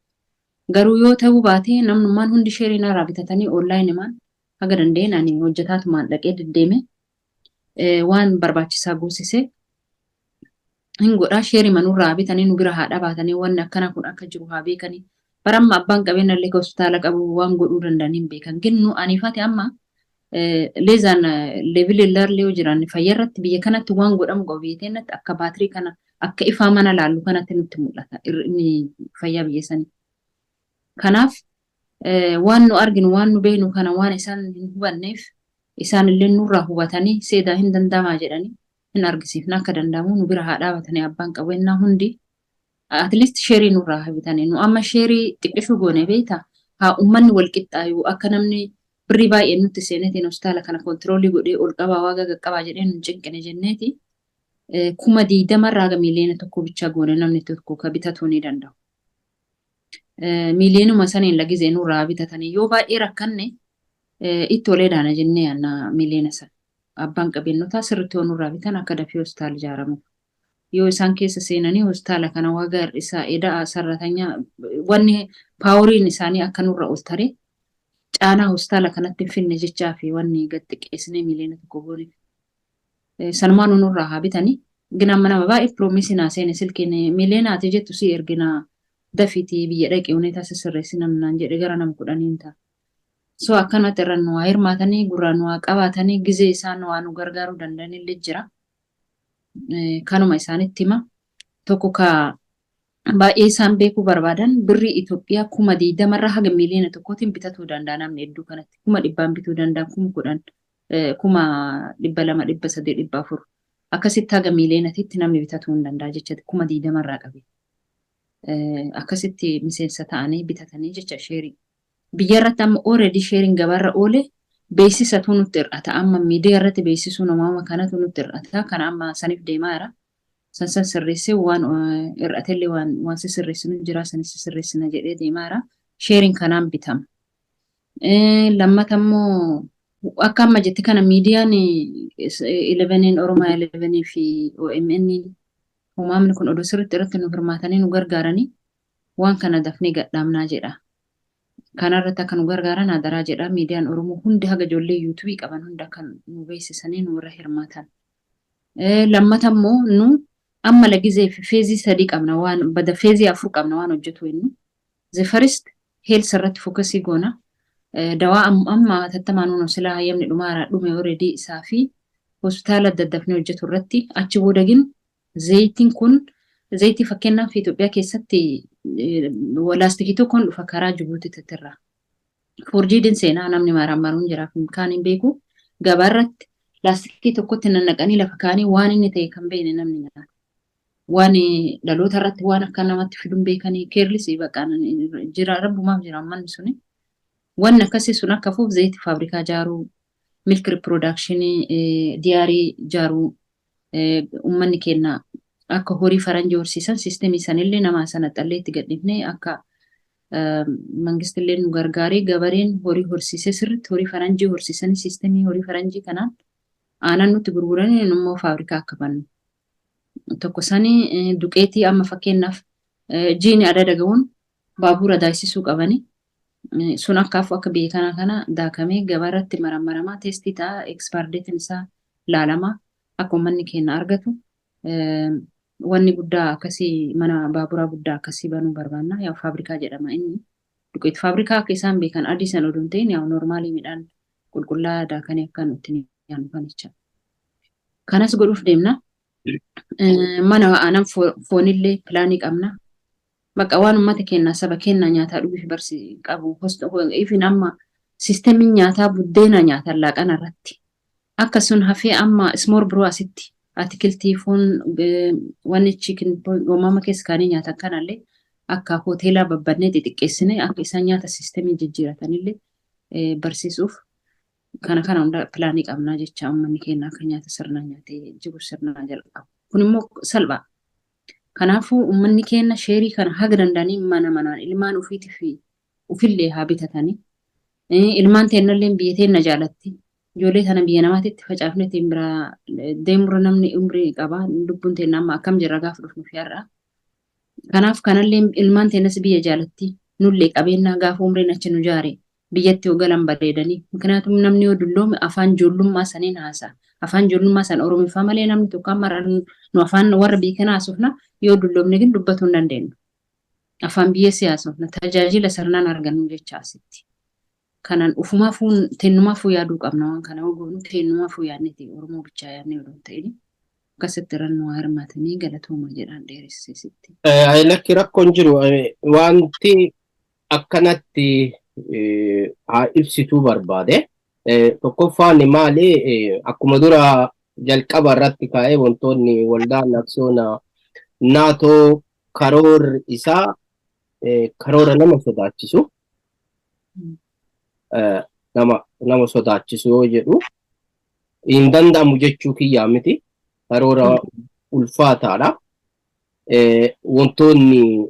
Garuu yoo ta'uu baate namnummaan hundi share narraa bitatanii onlinemaan haga danda'een ani hojjetaatumaan dhaqee deddeeme waan barbaachisaa guusisee hin godhaa. Share manurraa bitanii nu bira haa dhabaatanii, wanni akkana kun akka jiru haa beekanii. Baramma abbaan qabeenya illee hospitaala qabu waan godhuu danda'an hin beekan. Ginnu aniifati amma leezaan level illee yoo jiraanne fayyaa irratti biyya kanatti waan godhamu qabu, biyya keenyatti akka baatirii kana akka ifaa mana laallu kanatti nutti mul'ata inni fayyaa biyya sanii. Kanaaf waan nu arginu, waan nu beeknu kana waan isaan hin hubanneef, isaan illee nurraa hubatanii seedaa hin danda'amaa jedhanii hin argisiifna. Akka danda'amu nu bira haa dhaabatanii abbaan qabeenyaa hundi, at least share nurraa haa bitanii. Nu amma share xiqqishuu goone beektaa, haa uummanni wal qixxaayu, akka namni birrii baay'een nutti seeneetiin hospitaala kana control godhee ol qabaa waaqa qaqqabaa jedhee nu cinqine jenneeti 20,000rraa haga 1 miiliyoona bichaa goone, namni tokko ka bitatuu ni danda'u. Miiliyoonuma saniin lagizee nurraa bitatanii yoo baay'ee rakkanne itti olee daana jennee yaanna miiliyoona sana. Abbaan qabeenyotaa sirriitti yoo nurraa bitan akka dafee hospitaala ijaaramuuf. Yoo isaan keessa seenanii hospitaala kana waaga hir'isaa eda'a sarratanyaa wanni poweriin isaanii akka nurra ol taree caanaa hospitaala kanatti hin finne jechaa fi wanni gad xiqqeessinee 1 miiliyoona goone. Sanumaan nurraa haa bitanii. Gina amma nama baay'ee promise naa seene, silkiin miiliyoona jettu si ergina, dafiitii biyya dhaqee huneetaa sirreessi namni naan jedhe gara nama 10n ta'a. So akkanumatti irra nu haa hirmaatanii, gurraa nu haa qabaatanii, gizee isaan waa nu gargaaruu danda'anillee jira. Kanuma isaanitti hima. Tokko ka baay'ee isaan beekuu barbaadan, birrii Itoophiyaa 20,000rraa haga 1 miiliyoona bitatuu danda'a namni hedduu kanatti. 100,000 bituu danda'a, 10,000, 200,000, 300, 400. Akkasitti haga miiliyoonatitti namni bitatuu hin danda'a jecha, 20,000rraa qabe. Akkasitti miseensa ta'anii bitatanii jecha share. Biyya irratti amma already shareiin gabaarra oole Beeksisatu nutti hir'ata. Amma miidiyaa irratti beeksisuu namoota kanatu nutti hir'ata. Kana amma saniif deemaa jira. San san sirreessee waan hir'atellee waan sirreessinu jira, sanis sirreessina jedhee deemaa jira. Sheeriin kanaan bitama. Lammata immoo akka amma jette kana miidiyaan 11 Oromaa 11 fi OMN uumamni kun oduu sirriitti irratti nu hirmaatanii nu gargaaranii waan kana dafnee gadhaabnaa jedha. Kanarratti akka nu gargaaran adaraa jedha. Miidiyaan Oromoo hundi haga ijoollee yuutuubii qaban hunda akka nu beeksisanii nu irra hirmaatan. Lammata immoo nu amma lagizee fi phase 3 qabna, waan bada phase 4 qabna waan hojjetu jennu. The first health irratti focus goona. Dawaa amma hatattamaan nuun silaa hayyamni dhumaara dhume already isaa fi hospitaala daddafnee hojjetu irratti. Achi booda gin zayitiin kun, zayitii fakkeenyaaf Itoophiyaa keessatti laastikii tokkoon dhufa karaa Jibuutiitti irraa. Forgediin seenaa namni maaraan maruun jira, kaan hin beeku. Gabaarratti laastikii tokkotti nannaqanii lafa kaanii waan inni ta'e kan beekne namni nyaata. Waan dhaloota irratti waan akka namatti fiduun beekanii careless baqa jira, rabbumaaf jira manni suni. Wanni akkasii sun akka fuuf zayitii faabrikaa ijaaruu, milk production dairy ijaaruu, uummanni keenya akka horii faranjii horsiisan system sanillee nama sana xallee itti gadhiifnee akka mangistillee nu gargaaree gabareen horii horsiisee sirriitti horii faranjii horsiisanii system horii faranjii kanaan aannan nutti gurguranii immoo faabrikaa akka bannu. Tokko sanii duqeetii amma fakkeenyaaf jiini adada ga'uun baabura daaksisuu qabanii. Sun akkaafu akka biyya kanaa kana daakamee gabaarratti maramaramaa test ta'a, expire dateiin isaa laalamaa akka uummanni keenya argatu. Wanni guddaa akkasii, mana baaburaa guddaa akkasii banuu barbaanna. Yaa faabrikaa jedhama inni. Duqeet faabrikaa akka isaan beekan adii san oduu hin ta'in, yaa normal midhaan qulqullaa daakanii akka nutti nyaannu kan jecha. Kanas godhuuf deemna. Mana aannan foonillee plan qabna. Bakka waan uummata keenya, saba keenya nyaataa dhuguuf barsi qabu. Ifin amma systemiin nyaataa buddeena nyaatan laaqana irratti. Akka sun hafee amma small biroo asitti atikiltii, foon, wanni chicken uumama keessa kaanii nyaatan kanallee akka hoteelaa babbannee xixiqqeessine akka isaan nyaata system jijjiiratanillee barsiisuuf kana kana hunda plan qabnaa jecha, uummanni keenya akka nyaata sirnaa nyaatee jiru sirnaa jalqabu. Kun immoo salphaa. Kanaafuu uummanni keenya sheerii kana haga danda'anii mana manaan ilmaan ofiitii fi ofillee haa bitatanii. Ilmaan teennallee biyya teenna jaalatti. Ijoollee tana biyya namaatitti facaafne ittiin biraa deemurra namni umrii qaba. Lubbuun teenna amma akkam jirra gaafa dhufnu fi har'a. Kanaaf kanallee ilmaan teennas biyya jaalatti. Nullee qabeenya gaafa umriin achi nu jaare biyyatti yoo galan bareedanii. Miknaatum namni yoo dulloome afaan ijoollummaa saniin haasa'a. Afaan ijoollummaa san Oromiffaa malee namni tokko amma nu afaan warra biyya kanaa haasofna, yoo dulloomne gin dubbatuu hin dandeenyu. Afaan biyya siyaasofna, tajaajila sirnaan argannu jecha asitti. Kanaan ufumaafuu teennumaafuu yaaduu qabna, waan kana yoo goonu teennumaafuu yaadneeti, Oromoo bichaa yaadnee odoo hin ta'in. Akkasitti irra nu hirmaatanii galatooma jedhaan dheeressisitti. Lakki, rakkoon jiru wanti akkanatti haa ibsituu barbaade. Tokkoffaan maali, akkuma dura jalqaba irratti kaa'ee wantoonni waldaan aksiyoona naatoo karoorri isaa karoora nama sodaachisu, nama sodaachisu yoo jedhu hin danda'amu jechuu kiyyaa miti. Karoora ulfaataadha. Wantoonni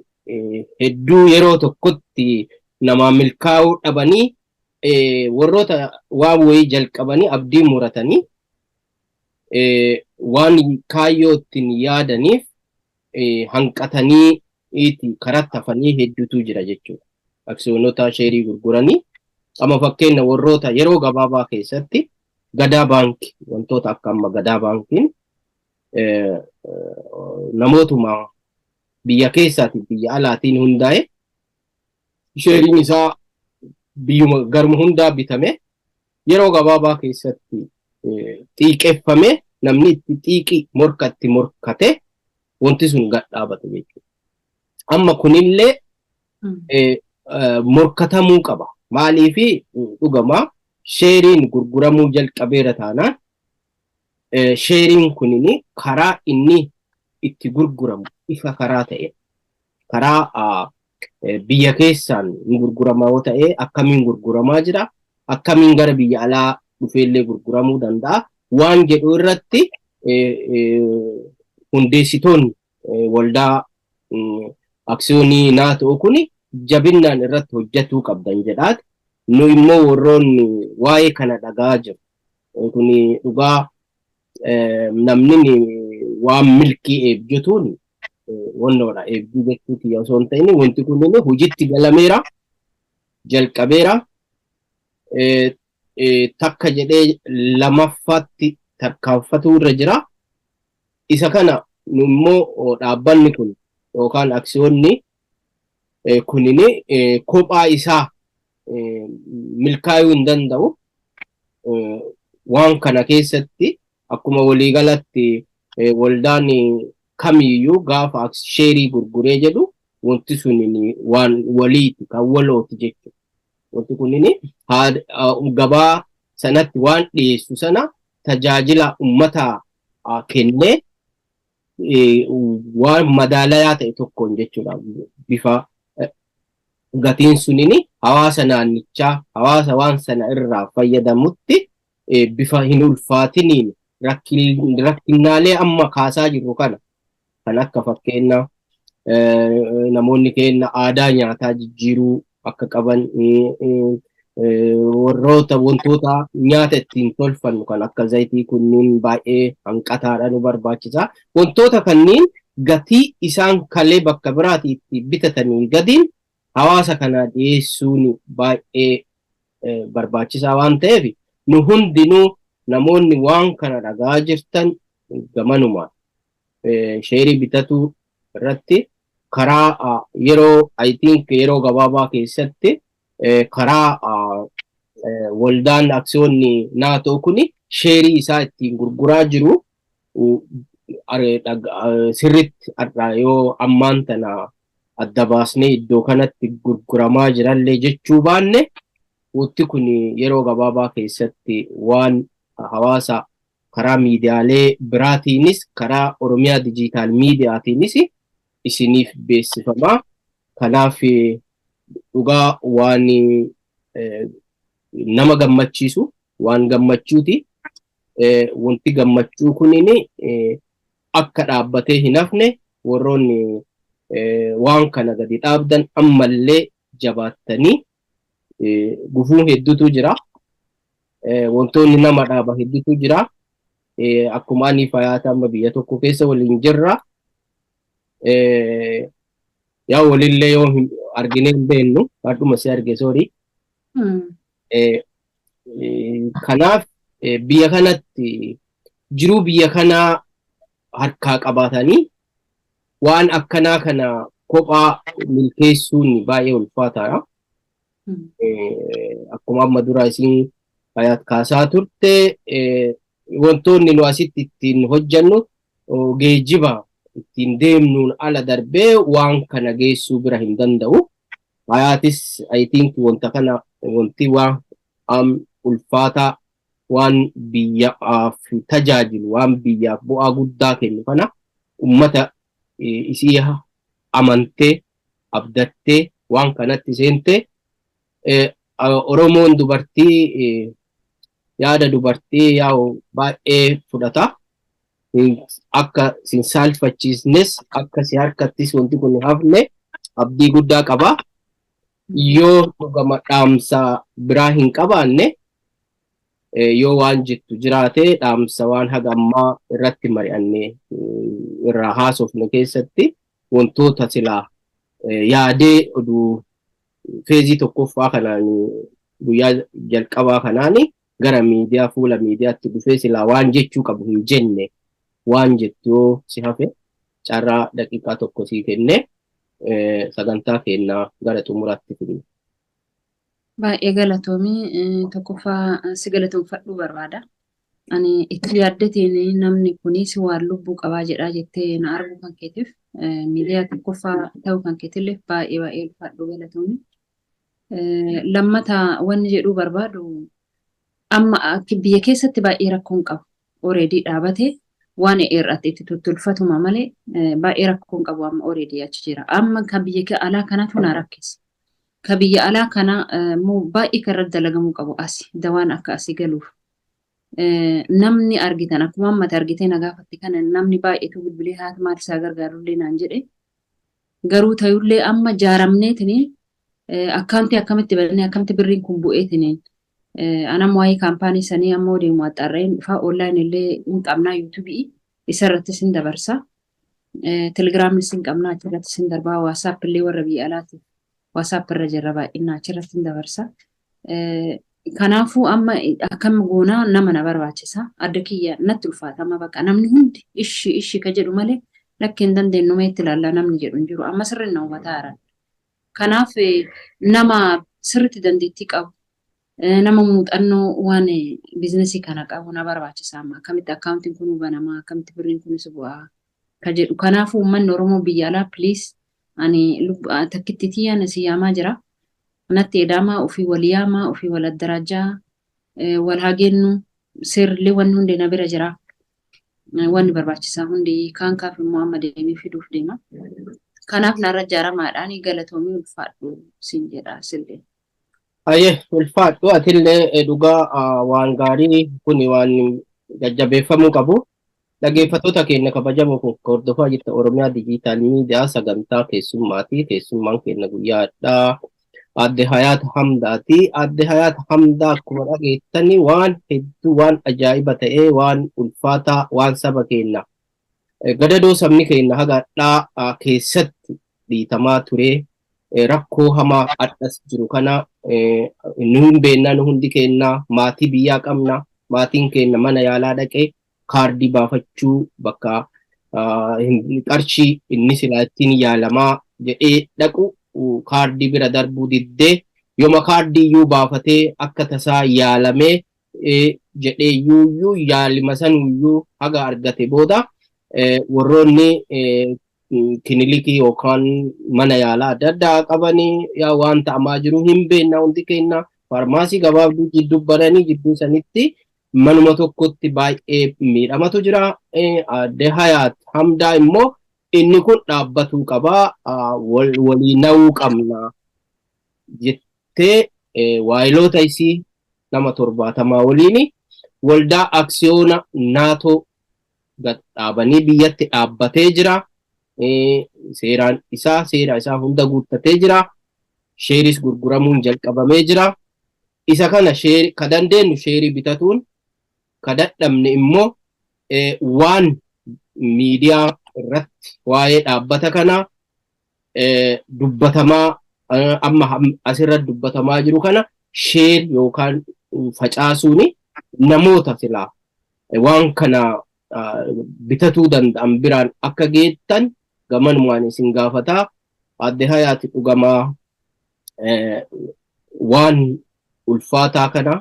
hedduu yeroo tokkotti namaa milkaa'uu dhabanii warroota waan wayii jalqabanii abdii muratanii waan kaayyoo ittiin yaadaniif hanqatanii karatti hafanii hedduutu jira jechuudha. Aksiyoonota sheerii gurguranii amma fakkeenya warroota yeroo gabaabaa keessatti Gadaa Baankii, wantoota akka amma Gadaa Baankiin namootuma biyya keessaatiin biyya alaatiin hundaa'e, sheeriin isaa biyyuma garuma hundaa bitame, yeroo gabaabaa keessatti xiiqeffame, namni itti xiiqii morkatti morkate, wanti sun gad dhaabate jechuudha. Amma kunillee morkatamuu qaba. Maaliifi, dhugamaa sheeriin gurguramuu jalqabeera taanaan sheeriin kunini karaa inni itti gurguramu ifa karaa ta'e, karaa biyya keessaan ni gurguramaa yoo ta'e akkamiin gurguramaa jira. Akkamiin gara biyya alaa dhufeellee gurguramuu danda'a? Waan jedhu irratti hundeessitoonni waldaa aksiyoonii naatoo kun jabinnaan irratti hojjetuu qabdan jedhaati. Nu immoo warroonni waa'ee kana dhagaa jiru. Kuni dhugaa namni waan milkii eebjutuun wannoodha. Eebjuu jechuu kiyya osoo hin ta'in, wanti kun hojiitti galameera, jalqabeera. Takka jedhee lamaffaatti tarkaanfatuu irra jira. Isa kana nu immoo dhaabbanni kun yookaan aksiyoonni kunini kophaa isaa milkaa'uu hin danda'u. Waan kana keessatti akkuma waliigalatti waldaan kamiyyuu gaafa sheerii gurguree jedhu, wanti sun waan waliiti, kan walooti jechuudha. Wanti kunini gabaa sanatti waan dhiyeessu sana tajaajila uummataa kennee waan madaalayaa ta'e tokkoon jechuudha. Bifa gatiin sunini hawaasa naannichaa, hawaasa waan sana irraa fayyadamutti bifa hin ulfaatiniin, rakkinnaalee amma kaasaa jirru kana kan akka fakkeenya namoonni keenya aadaa nyaataa jijjiiruu akka qaban, warroota wantoota nyaata ittiin tolfannu kan akka zayitii kunniin baay'ee hanqataadha, nu barbaachisa. Wantoota kanneen gatii isaan kalee bakka biraatii itti bitatanii gadiin hawaasa kanaa dhiyeessuun baay'ee barbaachisaa waan ta'eef, nu hundinuu namoonni waan kana dhagaa jirtan gamanumaan sheerii bitatuu irratti karaa yeroo, I think, yeroo gabaabaa keessatti karaa waldaan aksiyoonni naatoo kuni sheerii isaa ittiin gurguraa jiru sirritti har'a yoo ammaan tana adda baasnee iddoo kanatti gurguramaa jirallee jechuu baanne, wanti kun yeroo gabaabaa keessatti waan hawaasa karaa miidiyaalee biraatiinis, karaa Oromiyaa Digital Miidiyaatiinis isiniif beeksifamaa. Kanaaf dhugaa waan nama gammachiisu, waan gammachuuti. Wanti gammachuu kunin akka dhaabbatee hin hafne, warroonni waan kana gadi dhaabdan ammallee jabaattanii, gufuu hedduutu jira. Wantoonni nama dhaaba hedduutu jira. Akkuma ani fayaata amma biyya tokko keessa waliin jirra. Yaa walillee yoo arginee hin beeknu, hadhuma si arge, sorry. Kanaaf biyya kanatti jiruu biyya kanaa harkaa qabaatanii waan akkanaa kana kophaa milkeessuun baay'ee ulfaataadha. Akkuma amma dura isin Hayaat kaasaa turte, wantoonni nu asitti ittiin hojjannu geejjiba ittiin deemnuun ala darbee waan kana geessuu bira hin danda'u. Hayaatis, I think, wanta kana wanti waan ulfaataa, waan biyyaaf tajaajilu, waan biyyaaf bu'aa guddaa kennu kana ummata isii amantee abdattee waan kanatti seente. Oromoon dubartii yaada dubartii yaa'u baay'ee fudhata. Akka sin saalfachiisnes, akka si harkattis wanti kun hafne abdii guddaa qaba. Yoo dhugama dhaamsa biraa hin qabaanne, yoo waan jettu jiraate, dhaamsa waan haga ammaa irratti mari'anne, irraa haasofne keessatti wantoota silaa yaadee oduu feezii tokkoffaa kanaan, guyyaa jalqabaa kanaan gara miidiyaa, fuula miidiyaatti dhufee silaa waan jechuu qabu hin jenne, waan jettu yoo si hafe, carraa daqiiqaa tokko sii kenne, sagantaa kennaa gara xumuraatti fidne. Baay'ee galatoomii. Tokkoffaa si galatoomfadhuu barbaada. Ani itti yaaddatiin namni kunis waan lubbuu qabaa jedhaa jettee na arguu kan keetiif, miidiyaa tokkoffaa ta'uu kan keetillee baay'ee baay'ee ulfaadhu, galatoomii. Lammata wanni jedhuu barbaadu, amma biyya keessatti baay'ee rakkoon qabu. Already dhaabate, waan irratti itti tottolfatuma malee baay'ee rakkoon qabu, amma already achi jira. Amma kan biyya alaa kanatu na rakkisa. Ka biyya alaa kana immoo baay'ee kan irratti dalagamuu qabu asi dawaan akka asii galuuf. Namni argitan akkuma ammati argitee na gaafatti kana namni baay'eetu bilbilee haati maal isaa gargaarullee naan jedhe. Garuu ta'ullee amma jaaramneetiniin akkaantii akkamitti bannee akkamitti birriin kun bu'eetiniin anam waa'ee kaampaanii sanii ammoo deemu axxaarreen dhufaa online illee hin qabnaa yuutuubii isarrattis hin dabarsa. Telegiraamnis hin qabnaa achirrattis hin darbaa WhatsApp illee warra biyya alaatiif WhatsApp irra jirra baay'inaa achirratti hin dabarsa. Kanaafuu amma akkam goonaa nama na barbaachisa. Adda kiyya natti ulfaata amma bakka namni hundi ishi ishi ka jedhu malee lakki hin dandeenyu meetti ilaallaa namni jedhu hin jiru. Amma sirriin na hubataa jiran. Kanaaf nama sirriitti dandeettii qabu nama muuxannoo waan biizinasii kana qabu na barbaachisa amma akkamitti akkaawuntiin kun banamaa akkamitti birriin kunis bu'aa ka jedhu. Kanaafuu uummanni Oromoo biyya alaa, please, ani takkitti tiyyaan si yaamaa jira. Natti edaamaa ofii wal yaamaa ofii wal addaraajaa wal haa gennu, seerrillee wanni hundi na bira jira. Wanni barbaachisaa hundi kaan kaaf immoo amma deemee fiduuf deema. Kanaaf narra ijaaramaadhaan galatoomii, ulfaadhu siin jedha sillee. Ayyee, ulfaadhu atillee. Dhugaa waan gaarii kuni waan jajjabeeffamuu qabu. Dhaggeeffattoota keenya kabajamoo kun hordofaa jirta Oromiyaa Digital Media sagantaa keessummaati. Keessummaan keenya guyyaa har'aa Aadde Hayaat Hamdaati. Aadde Hayaat Hamdaa akkuma dhageettani waan hedduu, waan ajaa'iba ta'ee, waan ulfaataa, waan saba keenya gadadoo sabni keenya haga har'aa keessatti dhiitamaa ture, rakkoo hamaa hadhas jiru kana nu hin beennaa. Nu hundi keenya maatii biyyaa qabna. Maatiin keenya mana yaalaa dhaqee kaardii baafachuu bakka qarshii inni silaa ittiin yaalamaa jedhee dhaqu kaardii bira darbuu diddee, yooma kaardii iyyuu baafatee akka tasaa yaalamee jedhee iyyuu yaalima sanuyyuu haga argate booda warroonni kilinikii yookaan mana yaalaa adda addaa qabanii yaa waan ta'amaa jiru hin beekna hundi keenya, faarmaasii gabaabduu jidduu bananii jidduu sanitti manuma tokkotti baay'ee miidhamatu jira. Aadde Hayaat Hamdaa immoo inni kun dhaabbatuu qabaa, walii na'uu qabna jettee waayiloota isii nama 70 waliin waldaa aksiyoona naatoo gad dhaabanii biyyatti dhaabbatee jira. Seeraan isaa seera isaa hunda guuttatee jira. Sheeris gurguramuun jalqabamee jira. Isa kana sheeri ka dandeenyu sheerii bitatuun, ka dadhabne immoo waan miidiyaa irratti waa'ee dhaabbata kanaa dubbatamaa amma asirratti dubbatamaa jiru kana share yookaan facaasuuni namoota silaa waan kana bitatuu danda'an biraan akka geettan gamanumaan isin gaafataa. Aadde Hayaati, dhugamaa waan ulfaataa kana,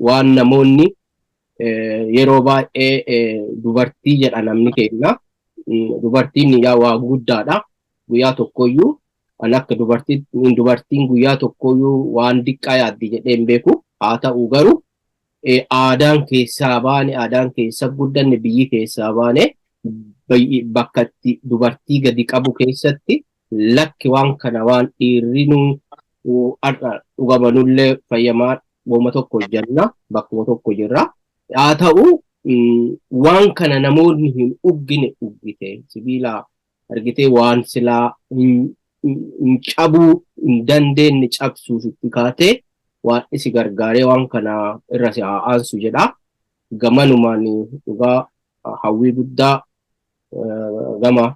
waan namoonni yeroo baay'ee dubartii jedha namni keenya. Dubartiin yaa waa guddaadha. Guyyaa tokkoyyuu an akka dubartiin guyyaa tokkoyyuu waan diqqaa yaaddi jedhee hin beeku. Haa ta'u garuu aadaan keessaa baane, aadaan keessa guddanne, biyyi keessaa baane bakka itti dubartii gadi qabu keessatti lakki waan kana waan dhiirri nu har'a dhugamanullee fayyamaa wooma tokko hojjanna, bakkuma tokko jirra. Haa ta'u waan kana namoonni hin uggine uggite, sibiila argitee waan silaa hin cabuu hin dandeenye cabsuuf itti kaatee waan isi gargaaree waan kana irra si haa aansu jedha. Gamanumaan dhugaa hawwii guddaa gama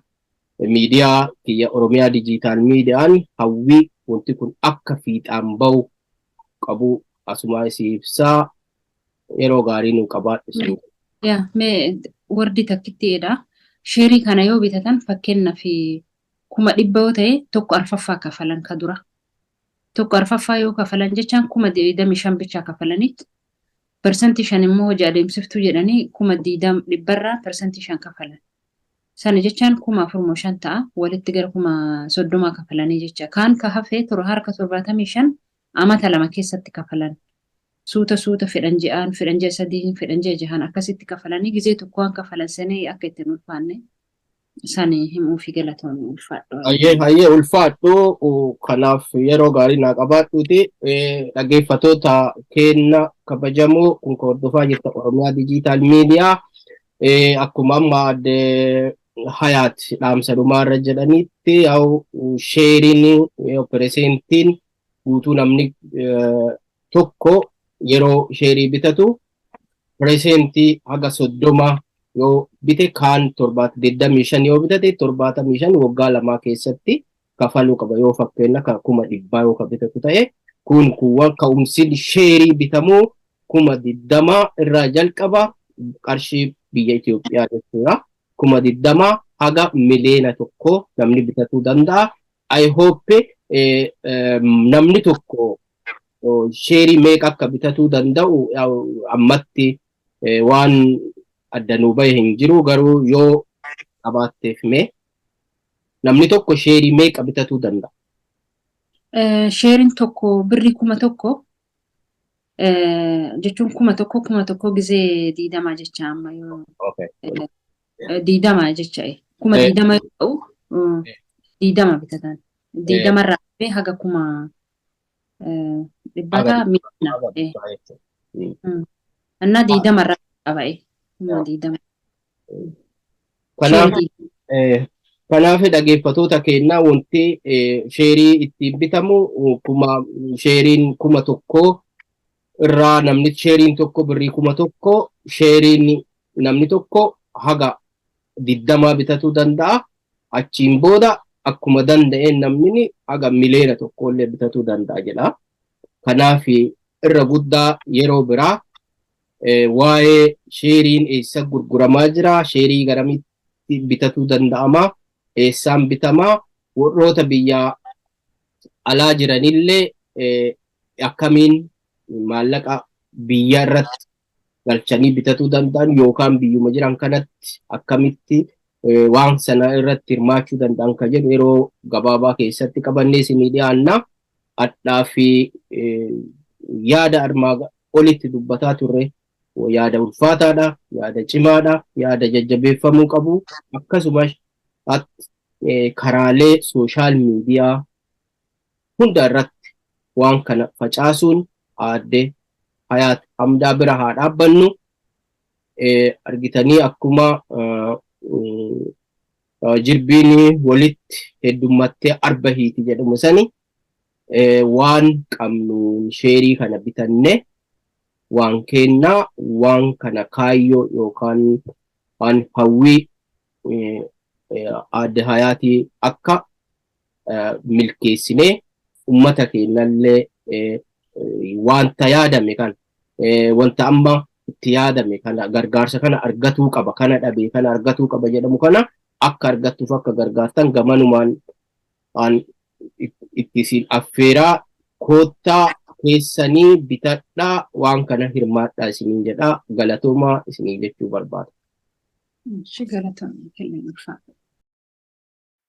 miidiyaa kiyya Oromiyaa Digital Miidiyaan hawwii wanti kun akka fiixaan bahu qabu asumaa isii ibsaa, yeroo gaarii nu qabaadhu isin. Yaa, mee wardi takkittiidha. Sheerii kana yoo bitatan, fakkeenyaaf 100,000 yoo ta'e, tokko arfaffaa kafalan ka dura. Tokko arfaffaa yoo kafalan jechaan 25,000 bichaa kafalaniit 5% immoo hojii adeemsiftuu jedhanii 20,000rraa 5% kafalan. Sana jechaan 4,500 ta'a, walitti gara 30,000 kafalanii jecha. Kaan ka hafee tura harka 75 amata 2 keessatti kafalan. Suuta suuta fedhan ji'aan, fedhan ji'a 3, fedhan ji'a 6n akkasitti kafalanii gizee tokko waan kafalan sanii akka ittiin ulfaanne. Sani himuu fi galatoomii, ulfaadhu. Hayyee, hayyee, ulfaadhu. Kanaaf yeroo gaarii naa qabaadhuuti. Dhaggeeffattoota keenya kabajamoo, kun hordofaa jirta Oromiyaa Digital Media. Akkuma amma adde Hayaat dhaamsa dhumaarra jedhanitti, yaa'u sheeriin percentiin guutuu namni tokko yeroo sheerii bitatu percentii haga 30 yoo bite, kaan 25 yoo bitate, 75 waggaa 2 keessatti kafaluu qaba. Yoo fakkeenya ka 100,000 yoo ka bitatu ta'e, kun kuuwwan ka'umsi sheerii bitamuu 20,000 irraa jalqaba, qarshii biyya Itoophiyaa jechuudha. 20,000 haga 1 miliyoona namni bitatuu danda'a. I hope namni tokko sheerii meeqa akka bitatuu danda'u ammatti waan adda nuu bahe hin jiru, garuu yoo qabaatteef, mee namni tokko sheerii meeqa bitatuu danda'a? Sheeriin tokko birrii 1,000 jechuun 1,000 1,000 gizee 20 jecha amma yoo 20 jecha 20,000 yoo ta'u, 20 bitatan. 20rraa hafee haga 100,000 miliyoona. Innaa 20rraa qaba'e 20,000. Kanaaf kanaaf dhaggeeffattoota keenyaa, wanti sheerii ittiin bitamu kuma sheeriin 1,000 irraa, namni sheeriin tokko birrii 1,000, sheeriin namni tokko haga 20 bitatuu danda'a. Achiin booda akkuma danda'een namni haga 1 miliyoona illee bitatuu danda'a jedha. Kanaaf irra guddaa yeroo biraa waa'ee sheeriin eessa gurguramaa jira, sheerii garamitti bitatuu danda'ama, eessaan bitamaa, warroota biyya alaa jiranillee akkamiin maallaqa biyya irratti galchanii bitatuu danda'an yookaan biyyuma jiran kanatti akkamitti waan sana irratti hirmaachuu danda'an kan jedhu yeroo gabaabaa keessatti qabannee isinii dhiyaanna. Hadhaa fi yaada armaa olitti dubbataa turre yaada ulfaataadha, yaada cimaadha, yaada jajjabeeffamuu qabu. Akkasumas karaalee social media hunda irratti waan kana facaasuun aadde Hayaat Hamdaa bira haa dhaabbannu. Argitanii, akkuma jirbiin walitti heddummattee arba hiiti jedhamu sani, waan qabnu sheerii kana bitanne waan kennaa waan kana kaayyoo yookaan waan hawwii aadde Hayaatii akka milkeessinee ummata keenyallee wanta yaadame kana, wanta amma itti yaadame kana, gargaarsa kana argatuu qaba, kana dhabee kana argatuu qaba jedhamu kana akka argattuuf akka gargaartan gamanumaan waan itti isin affeeraa, koottaa keessanii bitadhaa, waan kana hirmaadhaa isiniin jedhaa, galatoomaa isiniin jechuu barbaada. Ishi, galatoomii, kennan ulfaadha.